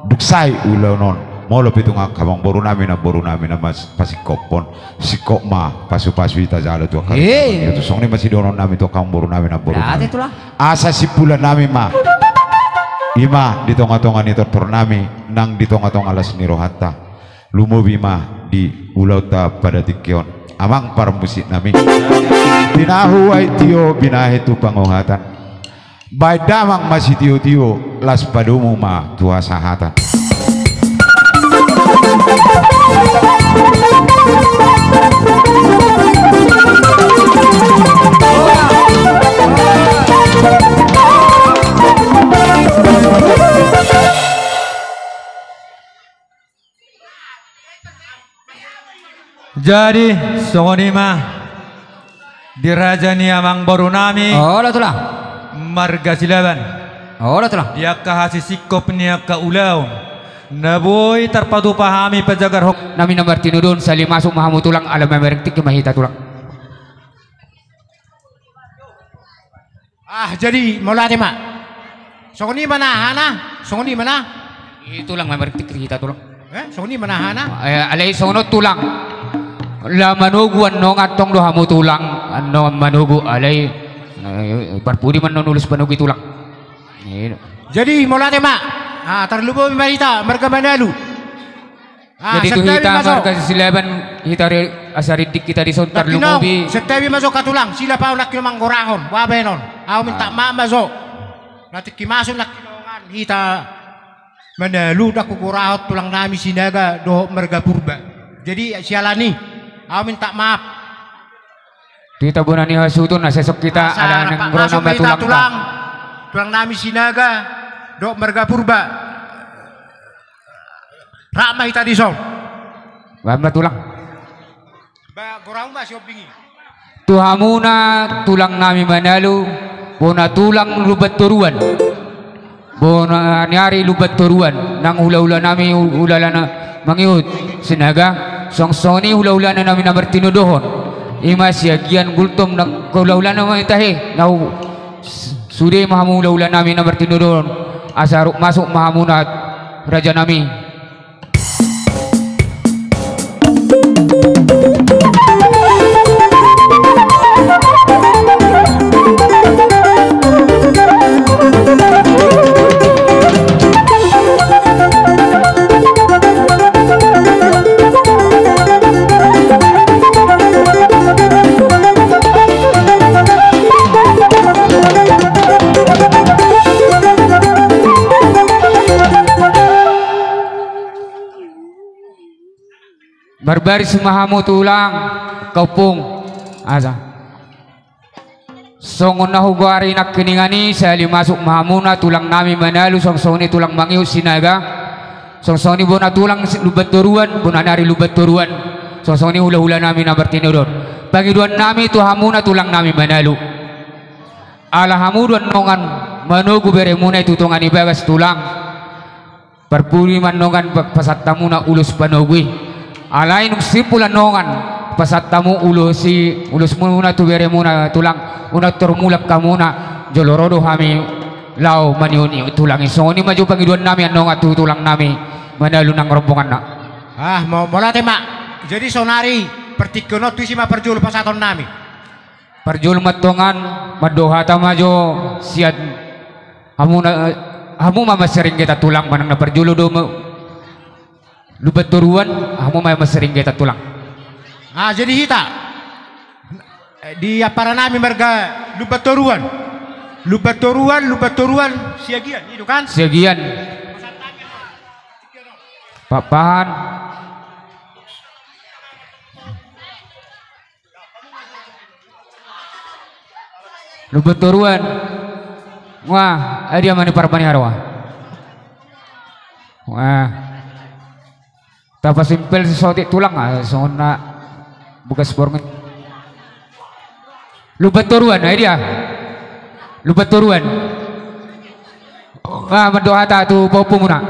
dung sae ulaon on, molo pe tung angka amangboru nami, namboru nami na mas-, pasingkophon, singkop ma pasu-pasu i tajalo tu angka. Hei. Songon i ma sidohonon nami tu angka amangboru nami, namboru nami. Asa simpulan nami ma. I ma di tonga-tonga ni tortor nami, nang di tonga-tonga las ni rohanta. Lumobi ma di ulaonta pada tingki on. Amang parmusik nami. Tinahu aek tio binahen tu pangohatan. Baen damang ma sitio-tio, las padomu ma tu hasahatan. Jadi songon i ma di raja ni amangboru nami. Olo tulang. Marga Silaban. Olo tulang. Di angka hasisingkop ni angka ulaon na boi tarpatupa hami pajagar ho- nami na martinodohon, sahali masuk ma hamu tulang, ala mamereng tingki ma hita tulang. Ah, jadi mauliate ma. Songon i ma na hahana, songon i ma na. I tulang, mamereng tingki hita tulang. Eh, songon i ma na hahana. Eh, alai songon on tulang. Laho manogu annon, antong do hamu tulang annon manogu, alai, eh, parpudi ma annon ulos panogu i tulang. Jadi mauliate ma. Ah, tarlumobi ma hita marga Manalu. Ah, jadi tu hita marga Silaban, hita re-, asa rindik hita dison, tarlumobi. Santabi ma jo angka tulang, silap ahu nangkin manggoarahon, bahenon. Ahu minta maaf ma jo. Na tingki masuk nangkin dongan hita Manalu, ndang hugoarahon tulang nami Sinaga dohot marga Purba. Jadi siala ni, ahu minta maaf. Tu hita bona ni hasuhuton, asa songon hita ala naeng ro nama tulang, tulang nami Sinaga dohot marga Purba. Rap ma hita dison. Bahen ma tulang. Ba, goarahon ma sihombing i. Tu hamuna tulang nami Manalu, bona tulang Lumban Toruan, bona ni ari Lumban Toruan, nang hulahula nami, hulahula na mangihut Sinaga, songon songon i hulahula nami na martinodohon. I ma Siagian, Gultom, nang hulahula nami tahe, nau sude ma hamu hulahula nami na martinodohon, asa rap masuk ma hamuna raja nami. Marbaris ma hamu tulang, angka ompung. Asa songon na hugoari nangkiningan i, sahali masuk ma hamuna tulang nami Manalu, songon songon i tulang mangihut Sinaga, songon songon i bona tulang si-, Lumban Toruan, bona ni ari Lumban Toruan, songon songon i hulahula nami na martinodohon. Pangidoan nami tu hamuna tulang nami Manalu, ala hamu do annon manogu beremuna i tu tonga ni bagas tulang. Parpudi ma annon pa-, pasahat hamuna ulos panogu i. Alai dung simpul annon pasahat hamu ulos i, ulosmuna tu beremuna tulang, unang tor mulak hamuna, jolo ro do hami laho maniut-iut tulang i. Songon i ma jo pangidoan nami annon tu tulang nami Manalu nang rombonganna. Ah, mau-, mauliate ma. Jadi saonari partingkian on tu isi ma parjolo pasahaton nami. Parjolo ma annon, mandok hata ma jo sian hamu na, hamu ma mansai ringgas tulang, manang na parjolo do ma-, Lumban Toruan, hamu ma mansai ringgas tulang. Ah, jadi hita, eh, di ampara nami marga Lumban Toruan. Lumban Toruan, Lumban Toruan, Siagian, i do kan? Siagian. Papahan. Lumban Toruan. Wah, ai dia mani parmani haroa. Wah. Tapasimpel si sotik tulang, ah, songon na bekas borngin. Lumban Toruan, ai dia. Lumban Toruan. Wah, mandok hata tu pahompumuna.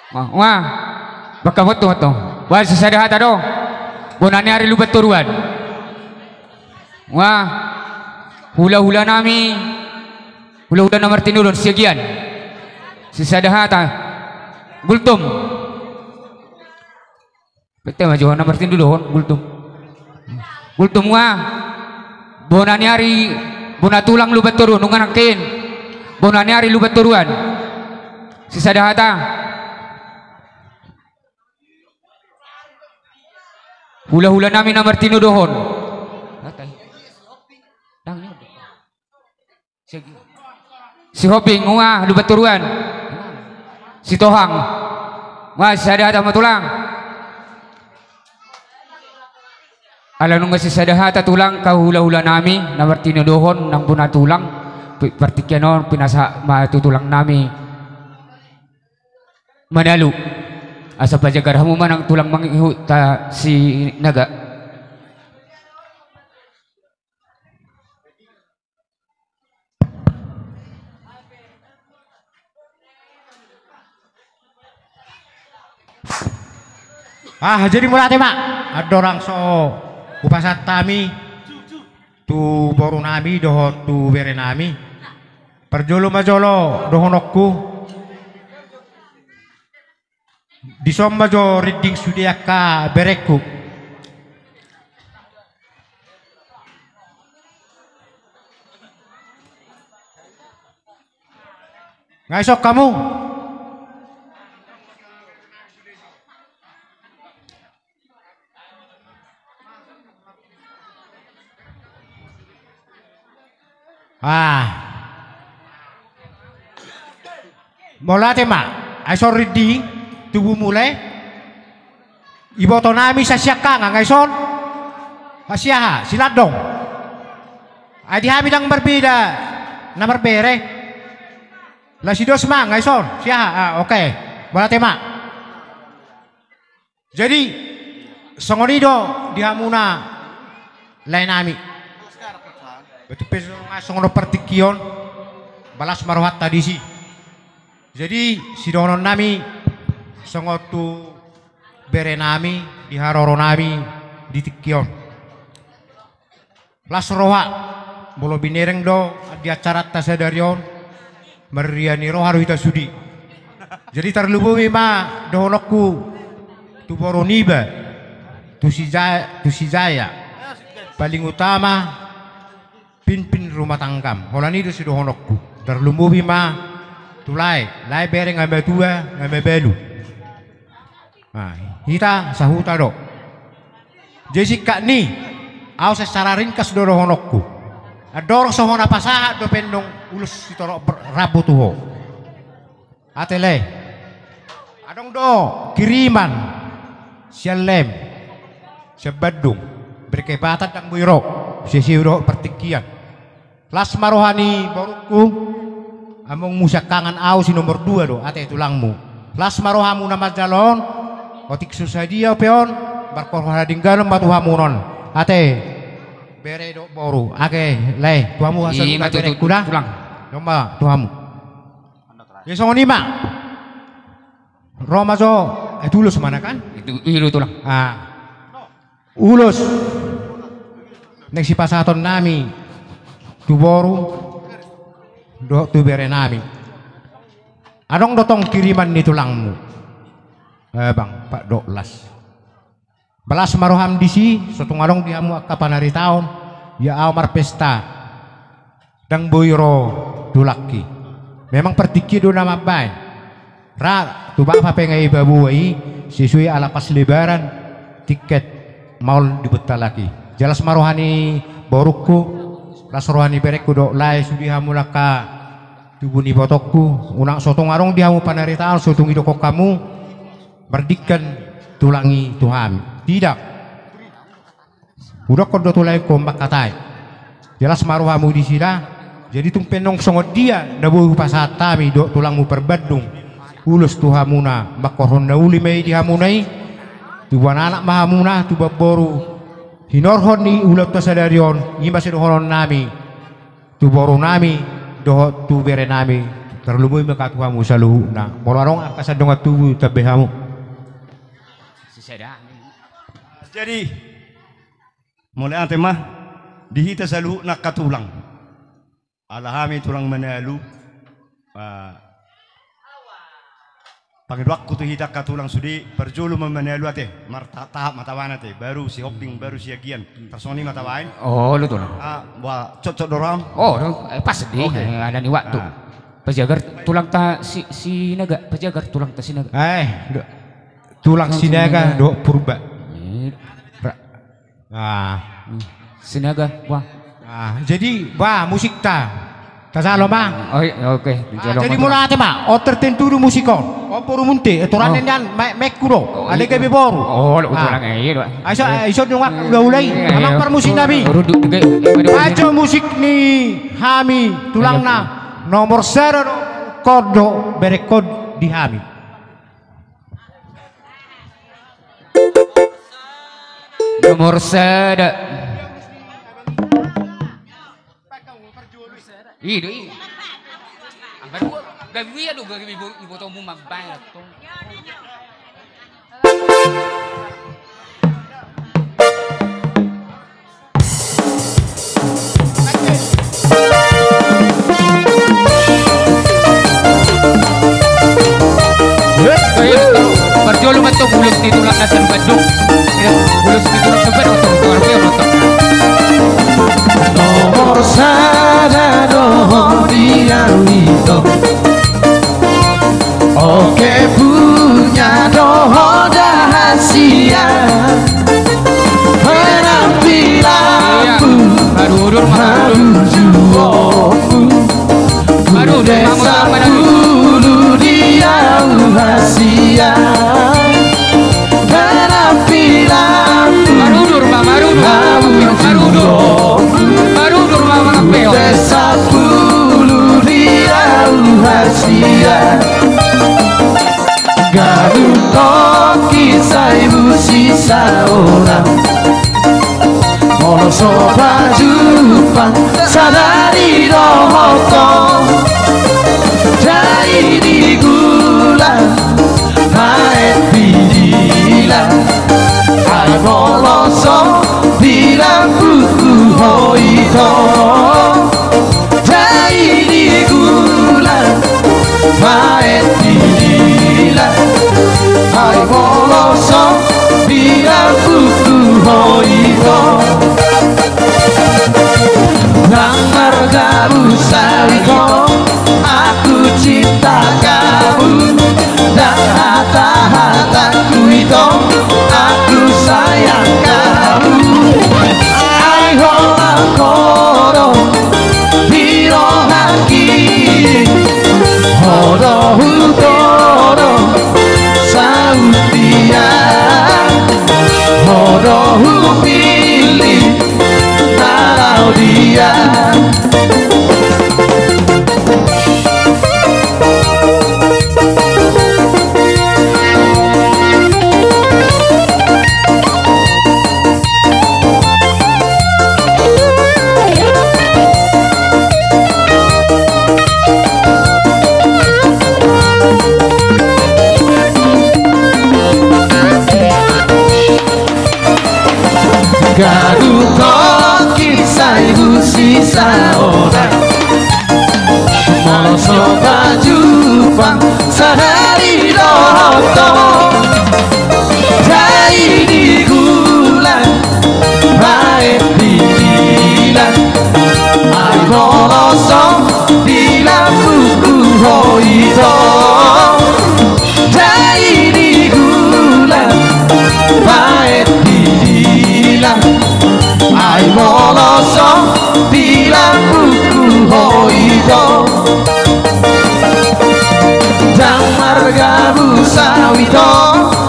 Wah, wah. Bangka motto, motto. Wah, sisada hata do. Bona ni ari Lumban Toruan. Wah. Hulahula nami. Hulahula na martinodohon Siagian. Sisada hata. Gultom. Pete ma jo na martinodohon, Gultom. Gultom, wah. Bona ni ari, bona tulang Lumban Toruan, nunga nangkin. Bona ni ari Lumban Toruan. Sisada hata. Hulahula nami na martinodohon. Sihombing, wah, Lumban Toruan. Sitohang. Wah, sisada hata ma tulang. Ala nunga sisada hata tulang, angka hulahula nami na martinodohon nang bona tulang, pi-, partingkian on pinasahat ma tu tulang nami Manalu. Asa pajagar hamu ma nang tulang mangihut ta Sinaga. Ah, jadi mauliate ma. Andorang so hupasahat hami tu boru nami dohot tu bere nami. Parjolo ma jolo dohononku. Dison ma jo rinding sude angka berengku. Nga ison hamu. Ah. Mauliate ma. Ai songon i di tubumu lae. Iboto nami sasiangkangan nga ison. Hasiaha silandong. Ai di hami ndang marbeda na marbere. Lasi dos ma nga ison siaha. Ah, oke. Mauliate ma. Jadi songon i do di hamuna lae nami. Betul pe songon partingkian. Balas ma rohanta disi. Jadi sidohonon nami songon tu bere nami di haroro nami di tingki on. Las roha, molo binereng do di acaranta sadari on, marria ni roha do hita sude. Jadi tarlumobi ma dohononku tu boru niba, tu si Jaya, tu si Jaya. Paling utama pinpin rumah tanggam. Holan i do sidohononku. Tarlumobi ma tu lae, lae bere nga matua, nga mabalu. Nah, hita sahuta do. Jadi singkat ni, au sasara ringkas do dohononku. Andorang so hona pasahat dope nong ulos sitorop ber-, rambu tu ho. Ate lae. Adong do kiriman sian lem, sian Bandung. Berkepatan ndang boi ro, seseu dohot partingkian. Las ma roha ni borungku. Amongmu siangkangan au si nomor dua do ate tulangmu. Las ma rohamu na manjalo on. Otik so sadia pe on, marhorhon na denggan ma tu hamu on. Ate bere dohot boru. Ate lae, tu hamu hasaluhutna berengku da. Ima tutu tulang. Ima tutu tulang. Ima tu hamu. Ia songon i ma. Ro ma jo. Eh, tu ulos ma na kan? Itu, itu tulang. Ah. Ulos naeng sipasahaton nami tu boru dohot tu bere nami. Adong do tong kiriman ni tulangmu. Eh, bang, pak dohot las. Balas ma roham disi, so tung adong di hamu angka panaritaon, ia au marpesta. Ndang boi ro tulangki. Memang partingki do na mambaen. Ra tu bapa pe nga ipaboa i, sesuai ala pas lebaran, tiket maol dibontal laki. Jelas ma roha ni borungku, las roha ni berengku dohot lae sude hamu angka tubu ni ibotongku, unang so tung adong di hamu panaritaon, so tung idokkon hamu, mardingkan tulang i tu hami. Tidak. Hudokkon do tu laengku on mangkatai. Jelas ma rohamu disi da. Jadi tung pe nong songon dia na boi hupasahat hami dohot tulangmu parbandung ulos tu hamuna, manghorhon na uli ma i di hamuna i. Tubuan anak ma hamuna, tubuan boru. Hinorhon ni ulaonta sadari on, i ma sidohonon nami tu boru nami dohot tu bere nami, tarlumobi ma tu hamu saluhutna. Molo adong angka sandongan tubu, tambai hamu. Sisada. Jadi, mauliate ma di hita saluhutna angka tulang. Ala hami tulang Manalu, ah, pangidoanku tu hita angka tulang sude, parjolo ma Manalu ate, martahap-tahap ma tabaen ate, baru Sihombing, baru Siagian, tarsongon i ma tabaen. Oh, lu tulang. Ah, bah, cocok do roham? Oh, eh, pas di, oke. Eh, ala ni waktu. Ah. Pajagar tulangta si, Sinaga, pajagar tulangta Sinaga. Eh, do-, tulang Sinaga dohot Purba. Eh, ra-, ah. Hmm. Sinaga, wah. Ah, jadi, bah, musikta. Tajalo ma. Oh, iya, oke. Ah, jadi mauliate ma. On tertentu do musik on. On borumu ate, aturan nian, ma-, maenku do. Oh, ale gabe boru. Oh, lo tulang, eh, iya do. Ai so, ai so dongan, udah ulai. Iya, iya. Amang parmusik nami. Baco musik ni hami, tulangna. Iya. Nomor sada do, kondo, berekon di hami. Nomor sada. I do i. Angka dua. Gabe ia do gabe ibo-, ibotomu mambaen tong. Parjolo ma tong ulos ni tulang na sian Bandung. Ulos ni tulang na Bandung. Nomor sada do ho di au ito. Oke punya do ho rahasia. Penampilanmu, haduduhon ma, haduduhonmu. Haduduhon ma, haduduhon ma. Desa Pulu di au rahasia. Penampilanmu, haduduhon ma, haduduhon ma. Haduduhon ma, haduduhon ma. Desa Pulu di au rahasia. Ganup toki sai busi saola. Molo so pajumpang sadari dohot ho. Dai di gula, maet di dila. Ai molo so bilang buku ho ito. Dai di gula, maet di dila. Ai molo so bilang buku ho ito. Ndang margabus au ito, aku cinta kamu. Ndang hata-hataku ito, aku sayang kamu. Ai holan ho do di rohangki, ho do hutodo saut dia, ho do hupillit na laho dia. Ganup toki sai busi saola. Molo so pajumpang sadari dohot ho. Dai di gula, maet di dila. Ai molo so bilang buku ho ito. Dai di gula, maet di dila. Ai molo so bilang buku ho ito. Ndang margabus au ito,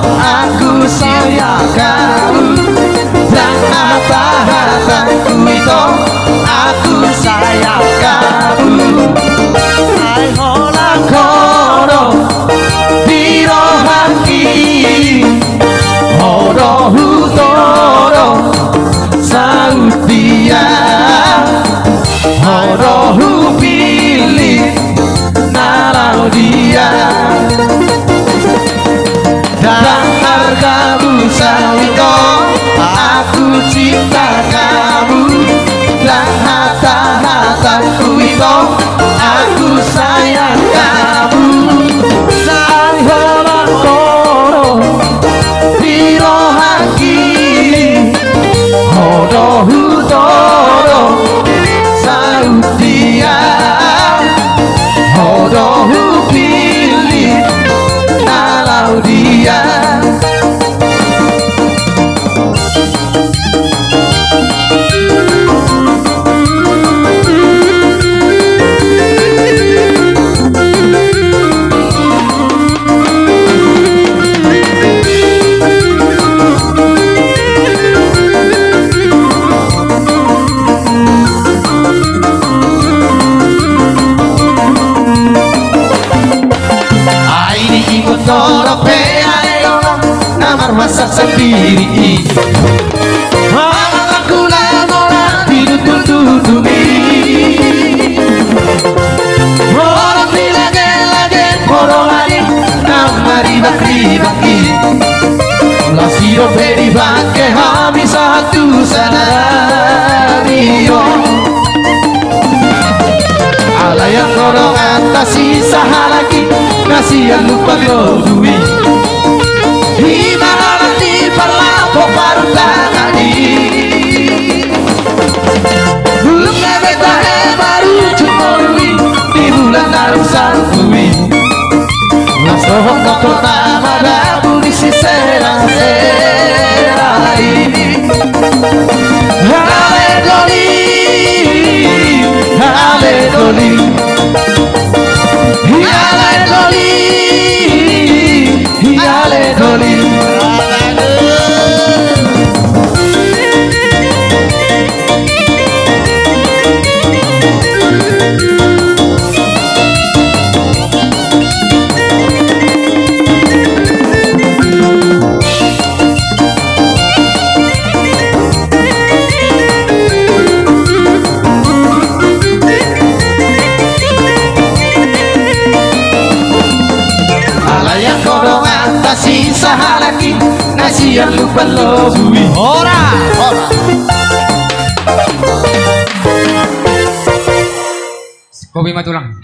aku sayang kamu. Ndang hata-hataku ito, aku sayang kamu. Ai holan ho do di rohangki, ho do hutodo saut dia, ho do hupillit na laho dia. Ndang margabus au ito, aku cinta kamu. Ndang hata-hataku ito, aku sayang kamu. Ai holan ho do di rohangki, ho do hutodo saut dia, ho do hupillit na laho dia. Ai di ingot dohot pe ai holan na marhuasa sandiri i. sahalak i na sian lupa lobu i. Ima halak ni parlapo parutangani. Bulung na beta he baru cumorui di bulan na rungsarui. Lasohon motor na madabu di sisera-sera i. Ale doli, ale doli. Ale doli, ale doli. Alai angka dongan ta si sahalak i na sian lupa lobu i. Ora, ora. Kopi ma tulang.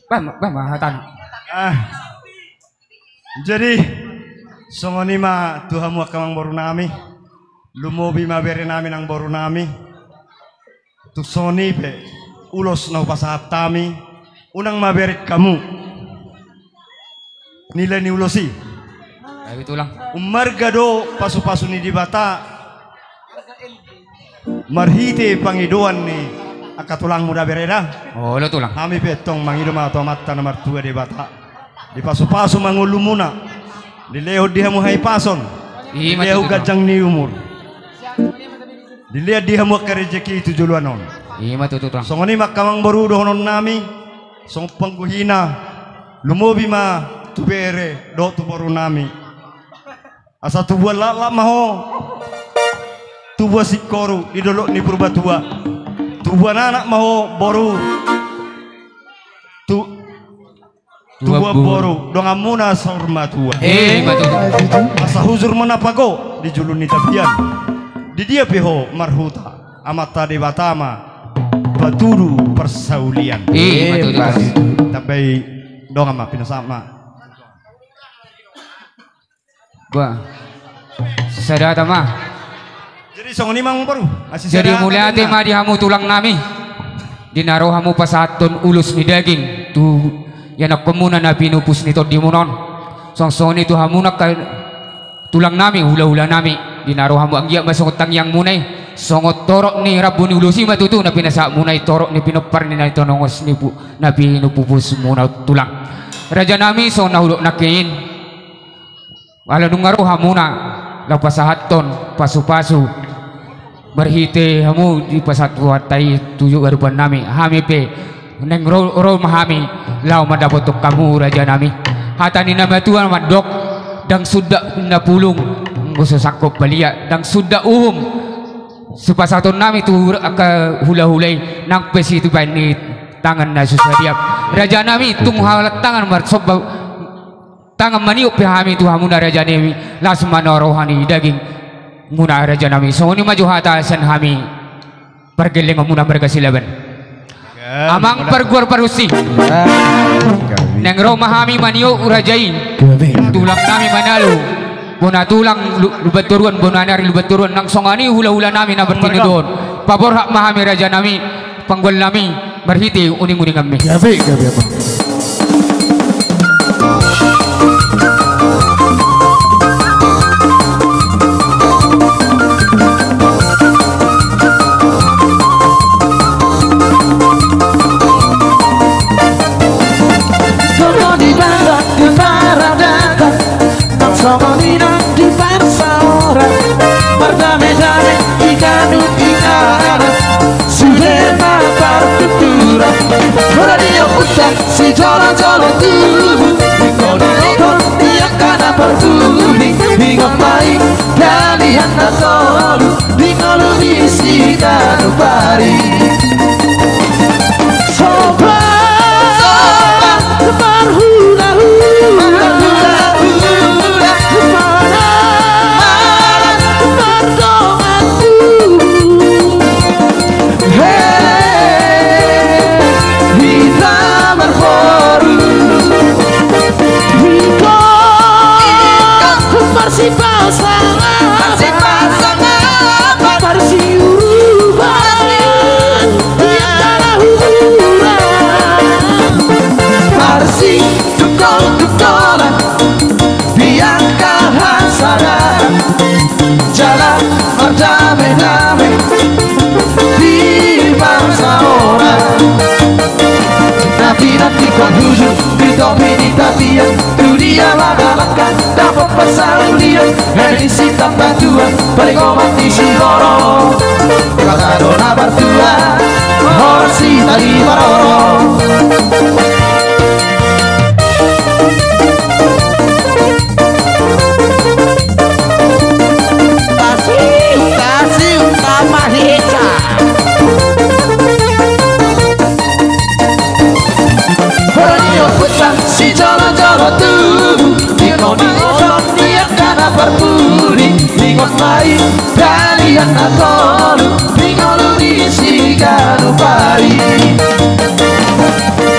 Bah, bah, bah, hatan. Ah. Jadi songon i ma tu hamu angka amangboru nami. Lumobi ma bere nami nang boru nami. Tung songon i pe ulos na hupasahat hami, unang ma bereng hamu nilai ni ulos i. Ummarga do pasu-pasu ni Debata marhite pangidoan ni angka tulangmu da bere da. Olo tulang. Hami pe tong mangido ma tu Amanta na martua Debata. Dipasu-pasu ma ngolumuna. Dilehon di hamu hahipason. Dilehon ganjang ni umur. Dilehon di hamu angka rejeki tu joloan on. Ima tutu tulang. Songon i ma angka amangboru dohonon nami. Songon pangguhina. Lumobi ma tu bere dohot tu boru nami. Asa tubuan laklak ma ho. Tubuan singkoru di dolok ni Purbatua. Tubuan anak ma ho boru. Tu Tubuan boru donganmuna saur matua. Eh, ima tutu. Asa hujur ma na pago di julu ni tapian. Di dia pe ho marhuta Amanta Debata ma patudu parsaulian. Eh, ima tutu. Tambai dongan ma pinasahat ma. Bah. Sada hata ma. Jadi songon i ma amangboru. Jadi mauliate ma di hamu tulang nami. Di na ro hamu pasahathon ulos ni daging tu ianakkonmuna na pinupus ni tondimuna on. Songon i tu hamu angka tulang nami, hula-hula nami. Di na ro hamu anggiat ma songon tangiangmuna i. Songon torop ni rambu ni ulos i ma tutu na pinasahatmuna i torop ni pinompar ni na tinongos ni pu-, na pinupusmuna tulang. Raja nami songon na hudok nangkin. Ala nunga ro hamuna laho pasahathon pasu-pasu. Marhite hamu dipasahat Tuhanta i tu ganupan nami. Hami pe naeng ro, ro ma hami laho mandapothon hamu raja nami. Hata ni na matua mandok, ndang sundat na pulung anggo so sangkot balian, ndang sundat uhum sipasahaton nami tu angka hula-hula i, nang pe sitibaon ni tangan na so sadiap. Raja nami tung halat tangan marsomba tangan maniop pe hami tu hamuna raja nami, las ma na roha ni dagingmuna raja nami. Songon i ma jo hata sian hami pargellengonmuna marga Silaban. Amang pargual pargonsi. Naeng ro ma hami maniop raja i. Tulang nami Manalu. Bona tulang Lu-, Lumban Toruan, bona ni ari Lumban Toruan, nang songon i hula-hula nami na martinodohon. Paborhat ma hami raja nami. Panggual nami marhite uning-uninganmi. Gabe, gabe, Amang. Songon i nang di paradaton, nang songon i nang di parsaoran, mardame-dame di ganup inganan, sude ma partuturan. Molo di ompunta sijolo-jolo tubu, ingkon didokhon di angka na parpudi, ingot ma i dalihan na tolu di ngolu ni siganup ari. Soba, soba, marhula-hula, marhula-hula, mara, mara, mardongan tubu. He, hita marboru. Ingkon hujur di topi ni tapian, tu dia langka-langka dapot parsaulian, eme ni sitambatua palingoman ni siborok. Debata do na martua, horas hita di parorot. Tasiu, tasiu, tama hita. Hora ni ompunta sijolo-jolo tubu, ingkon diingot di angka na parpudi, ingot ma i dalihan na tolu, di ngolu ni siganup ari.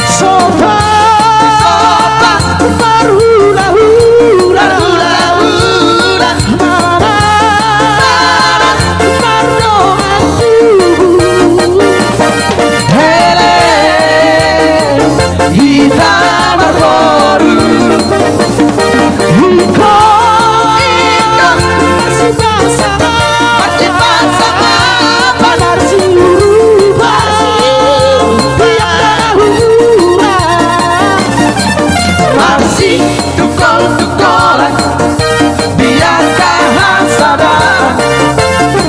Sopa, sopa, marhula-hula, marhula-hula, marana, marana, mardongan tubu. Hele, hita marboru. Ingkon, ingkon, marsipasahapan, marsipasahapan, marsiurupan, marsiurupan. Di angka na hurang, marsitungkol-tungkolan, di angka hasada,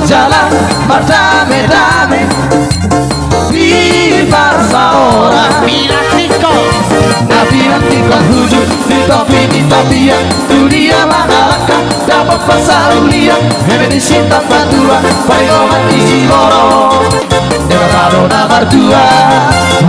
jala mardame-dame di parsaoran. Pinantikkon, na pinantikkon hujur di topi ni tapian, tu dia langka-langka dapot parsaulian, eme ni sitambatua palingoman ni siborok. Debata do na martua,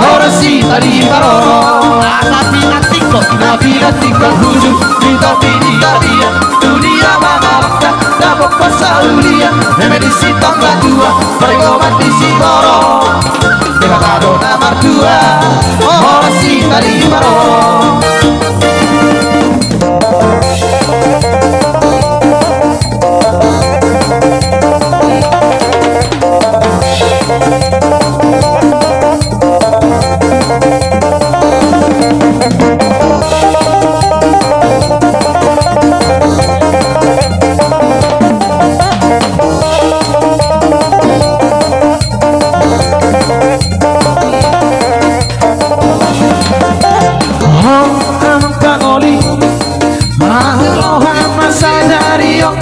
horas hita di parorot. Na pinantikkon, na pinantikkon hujur di topi ni tapian, tu dia langka-langka dapot parsaulian, eme ni sitambatua palingoman ni siborok. Debata do na martua, horas hita di parorot. Ho amang pangoli, ahu roham ma sadari on,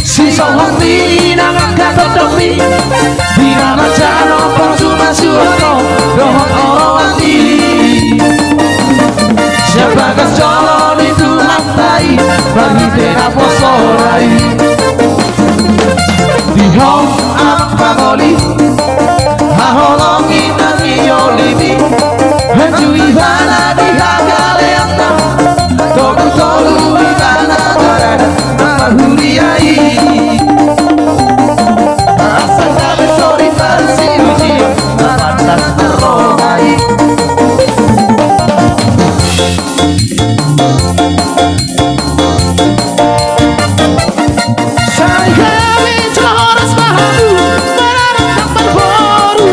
sisohot ni nang angka tondongmi, di na manjalo parsumasuon dohot oroan i. Sian bagas jolo ni Tuhanta i, marhite naposona i. Di ho amang pangoli, haholongi na niolimi, hanju ibana di hagaleonna, tolu-tolu ibana marada na marhuria i. Asa gabe sori parsiujion na pantas marroha i. Sai gabe jala horas ma hamu, maranak nang marboru.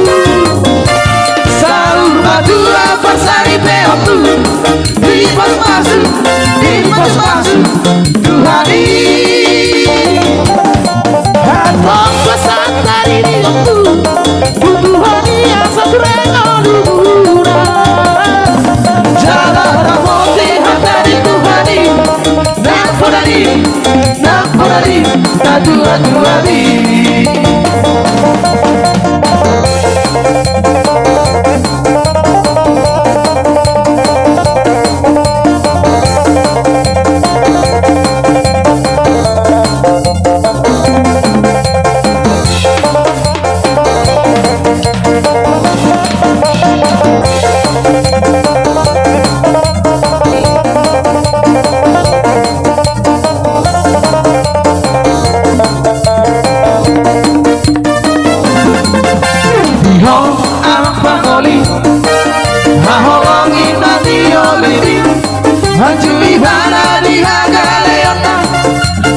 Saur matua parsaripeonmu, dipasu-pasu, dipasu-pasu Tuhan i. Antong pasahat tadi di waktu, bubuhon i asa ture ngolumuna. Jala ramoti hata di Tuhan i, nang poda ni, nang poda ni natuatuami. Di ho amang pangoli, haholongi na niolimi, hanju ibana di hagaleonna,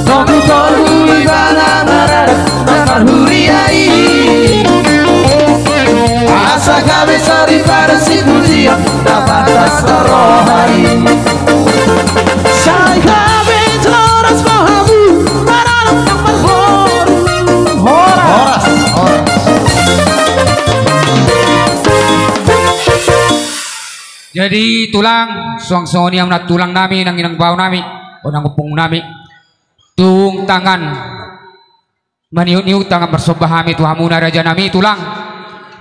tolu-tolu ibana marada na marhuria i. Asa gabe sori parsiujion na pantas marroha i. Sai gabe jala horas ma hamu, maranak nang marboru. Horas. Horas, horas. Jadi tulang, suang songon i ma tulang nami, nang inang bao nami, o nang ompung nami. Tung tangan maniuk-niuk tangan marsomba hami tu hamuna raja nami tulang.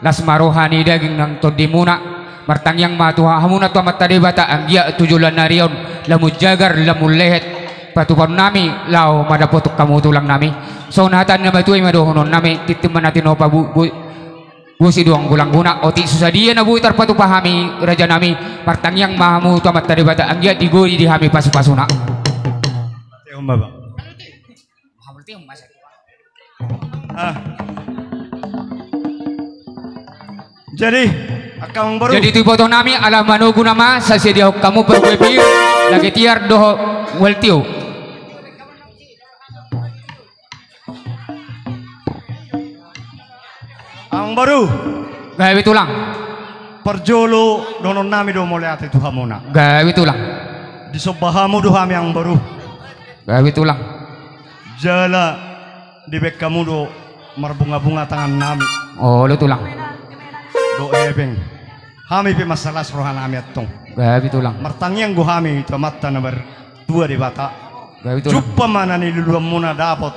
Las ma roha ni daging nang tondimuna. Martangiang ma tu hamuna tu Amanta Debata anggiat tu joloan ni ari on, lam jagar lam lehet patupaon nami laho mandapothon hamu tulang nami. Songon hata ni na matua i ma dohonon nami, tintin ma na tinopa bu, bu, bosi do anggo langguna, otik so sadia na boi tarpatupa hami raja nami. Martangiang ma hamu tu Amanta Debata anggiat digori di hami pasupasuna. Ah. Jadi, angka amangboru. Jadi tu iboto nami ala manogu nama sasediahon hamu parguepi, lage tiar dohot mual tio. Amangboru. Gabe tulang. Parjolo dohonon nami do mauliate tu hamuna. Gabe tulang. Disomba hamu do hami amangboru. Gabe tulang. Jala dibaen hamu do marbunga-bunga tangan nami. Olo tulang. Dohot hepeng. Hami pe mansai las roha nami antong. Gabe tulang. Martangiang do hami tu Amanta na martua Debata. Gabe tulang. Jumpa ma na niluluanmuna, dapot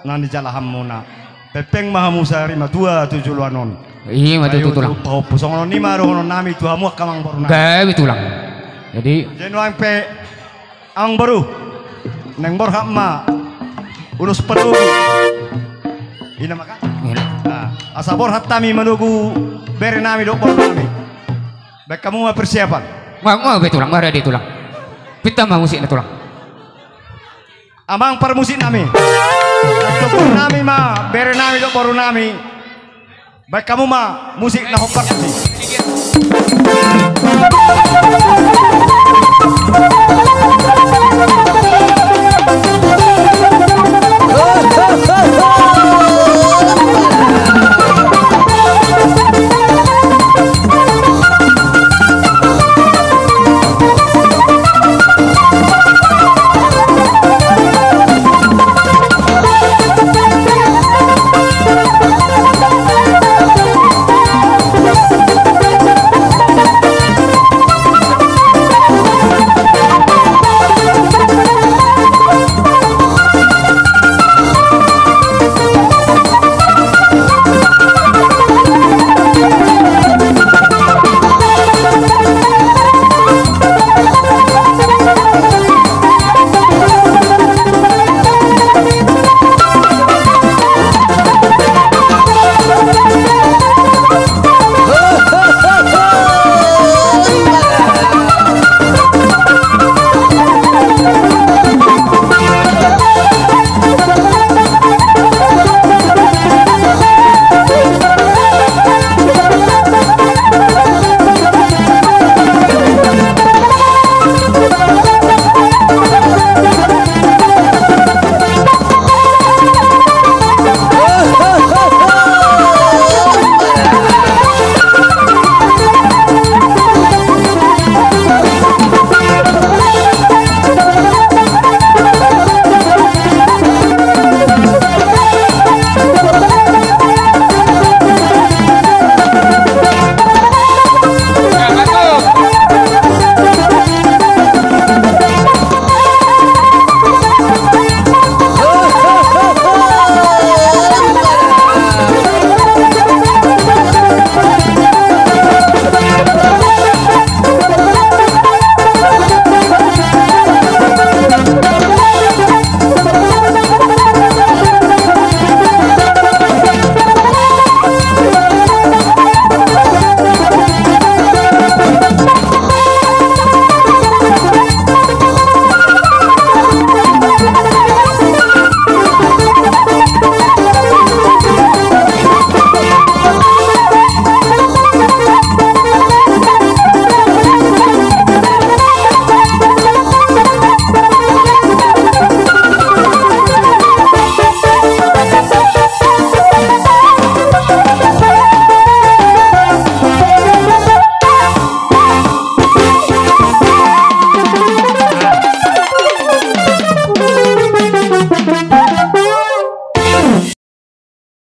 na nijalahanmuna. Pengpeng ma hamu sari matua tu joloan on. I ma tutu tulang. Pahompu songon on i ma dohonon nami tu hamu angka amangboru nami. Gabe tulang. Jadi. Jadi nuaeng pe amangboru, naeng borhat ma ulos panogu. Ina maka. Ina. Nah, asa borhat hami manogu bere nami dohot boru nami. Baen hamu ma persiapan. Nga, nga be tulang, nga rade tulang. Pinta ma musikna tulang. Amang parmusik nami. Nami ma bere nami dohot boru nami. Baen hamu ma musik na hombar nami.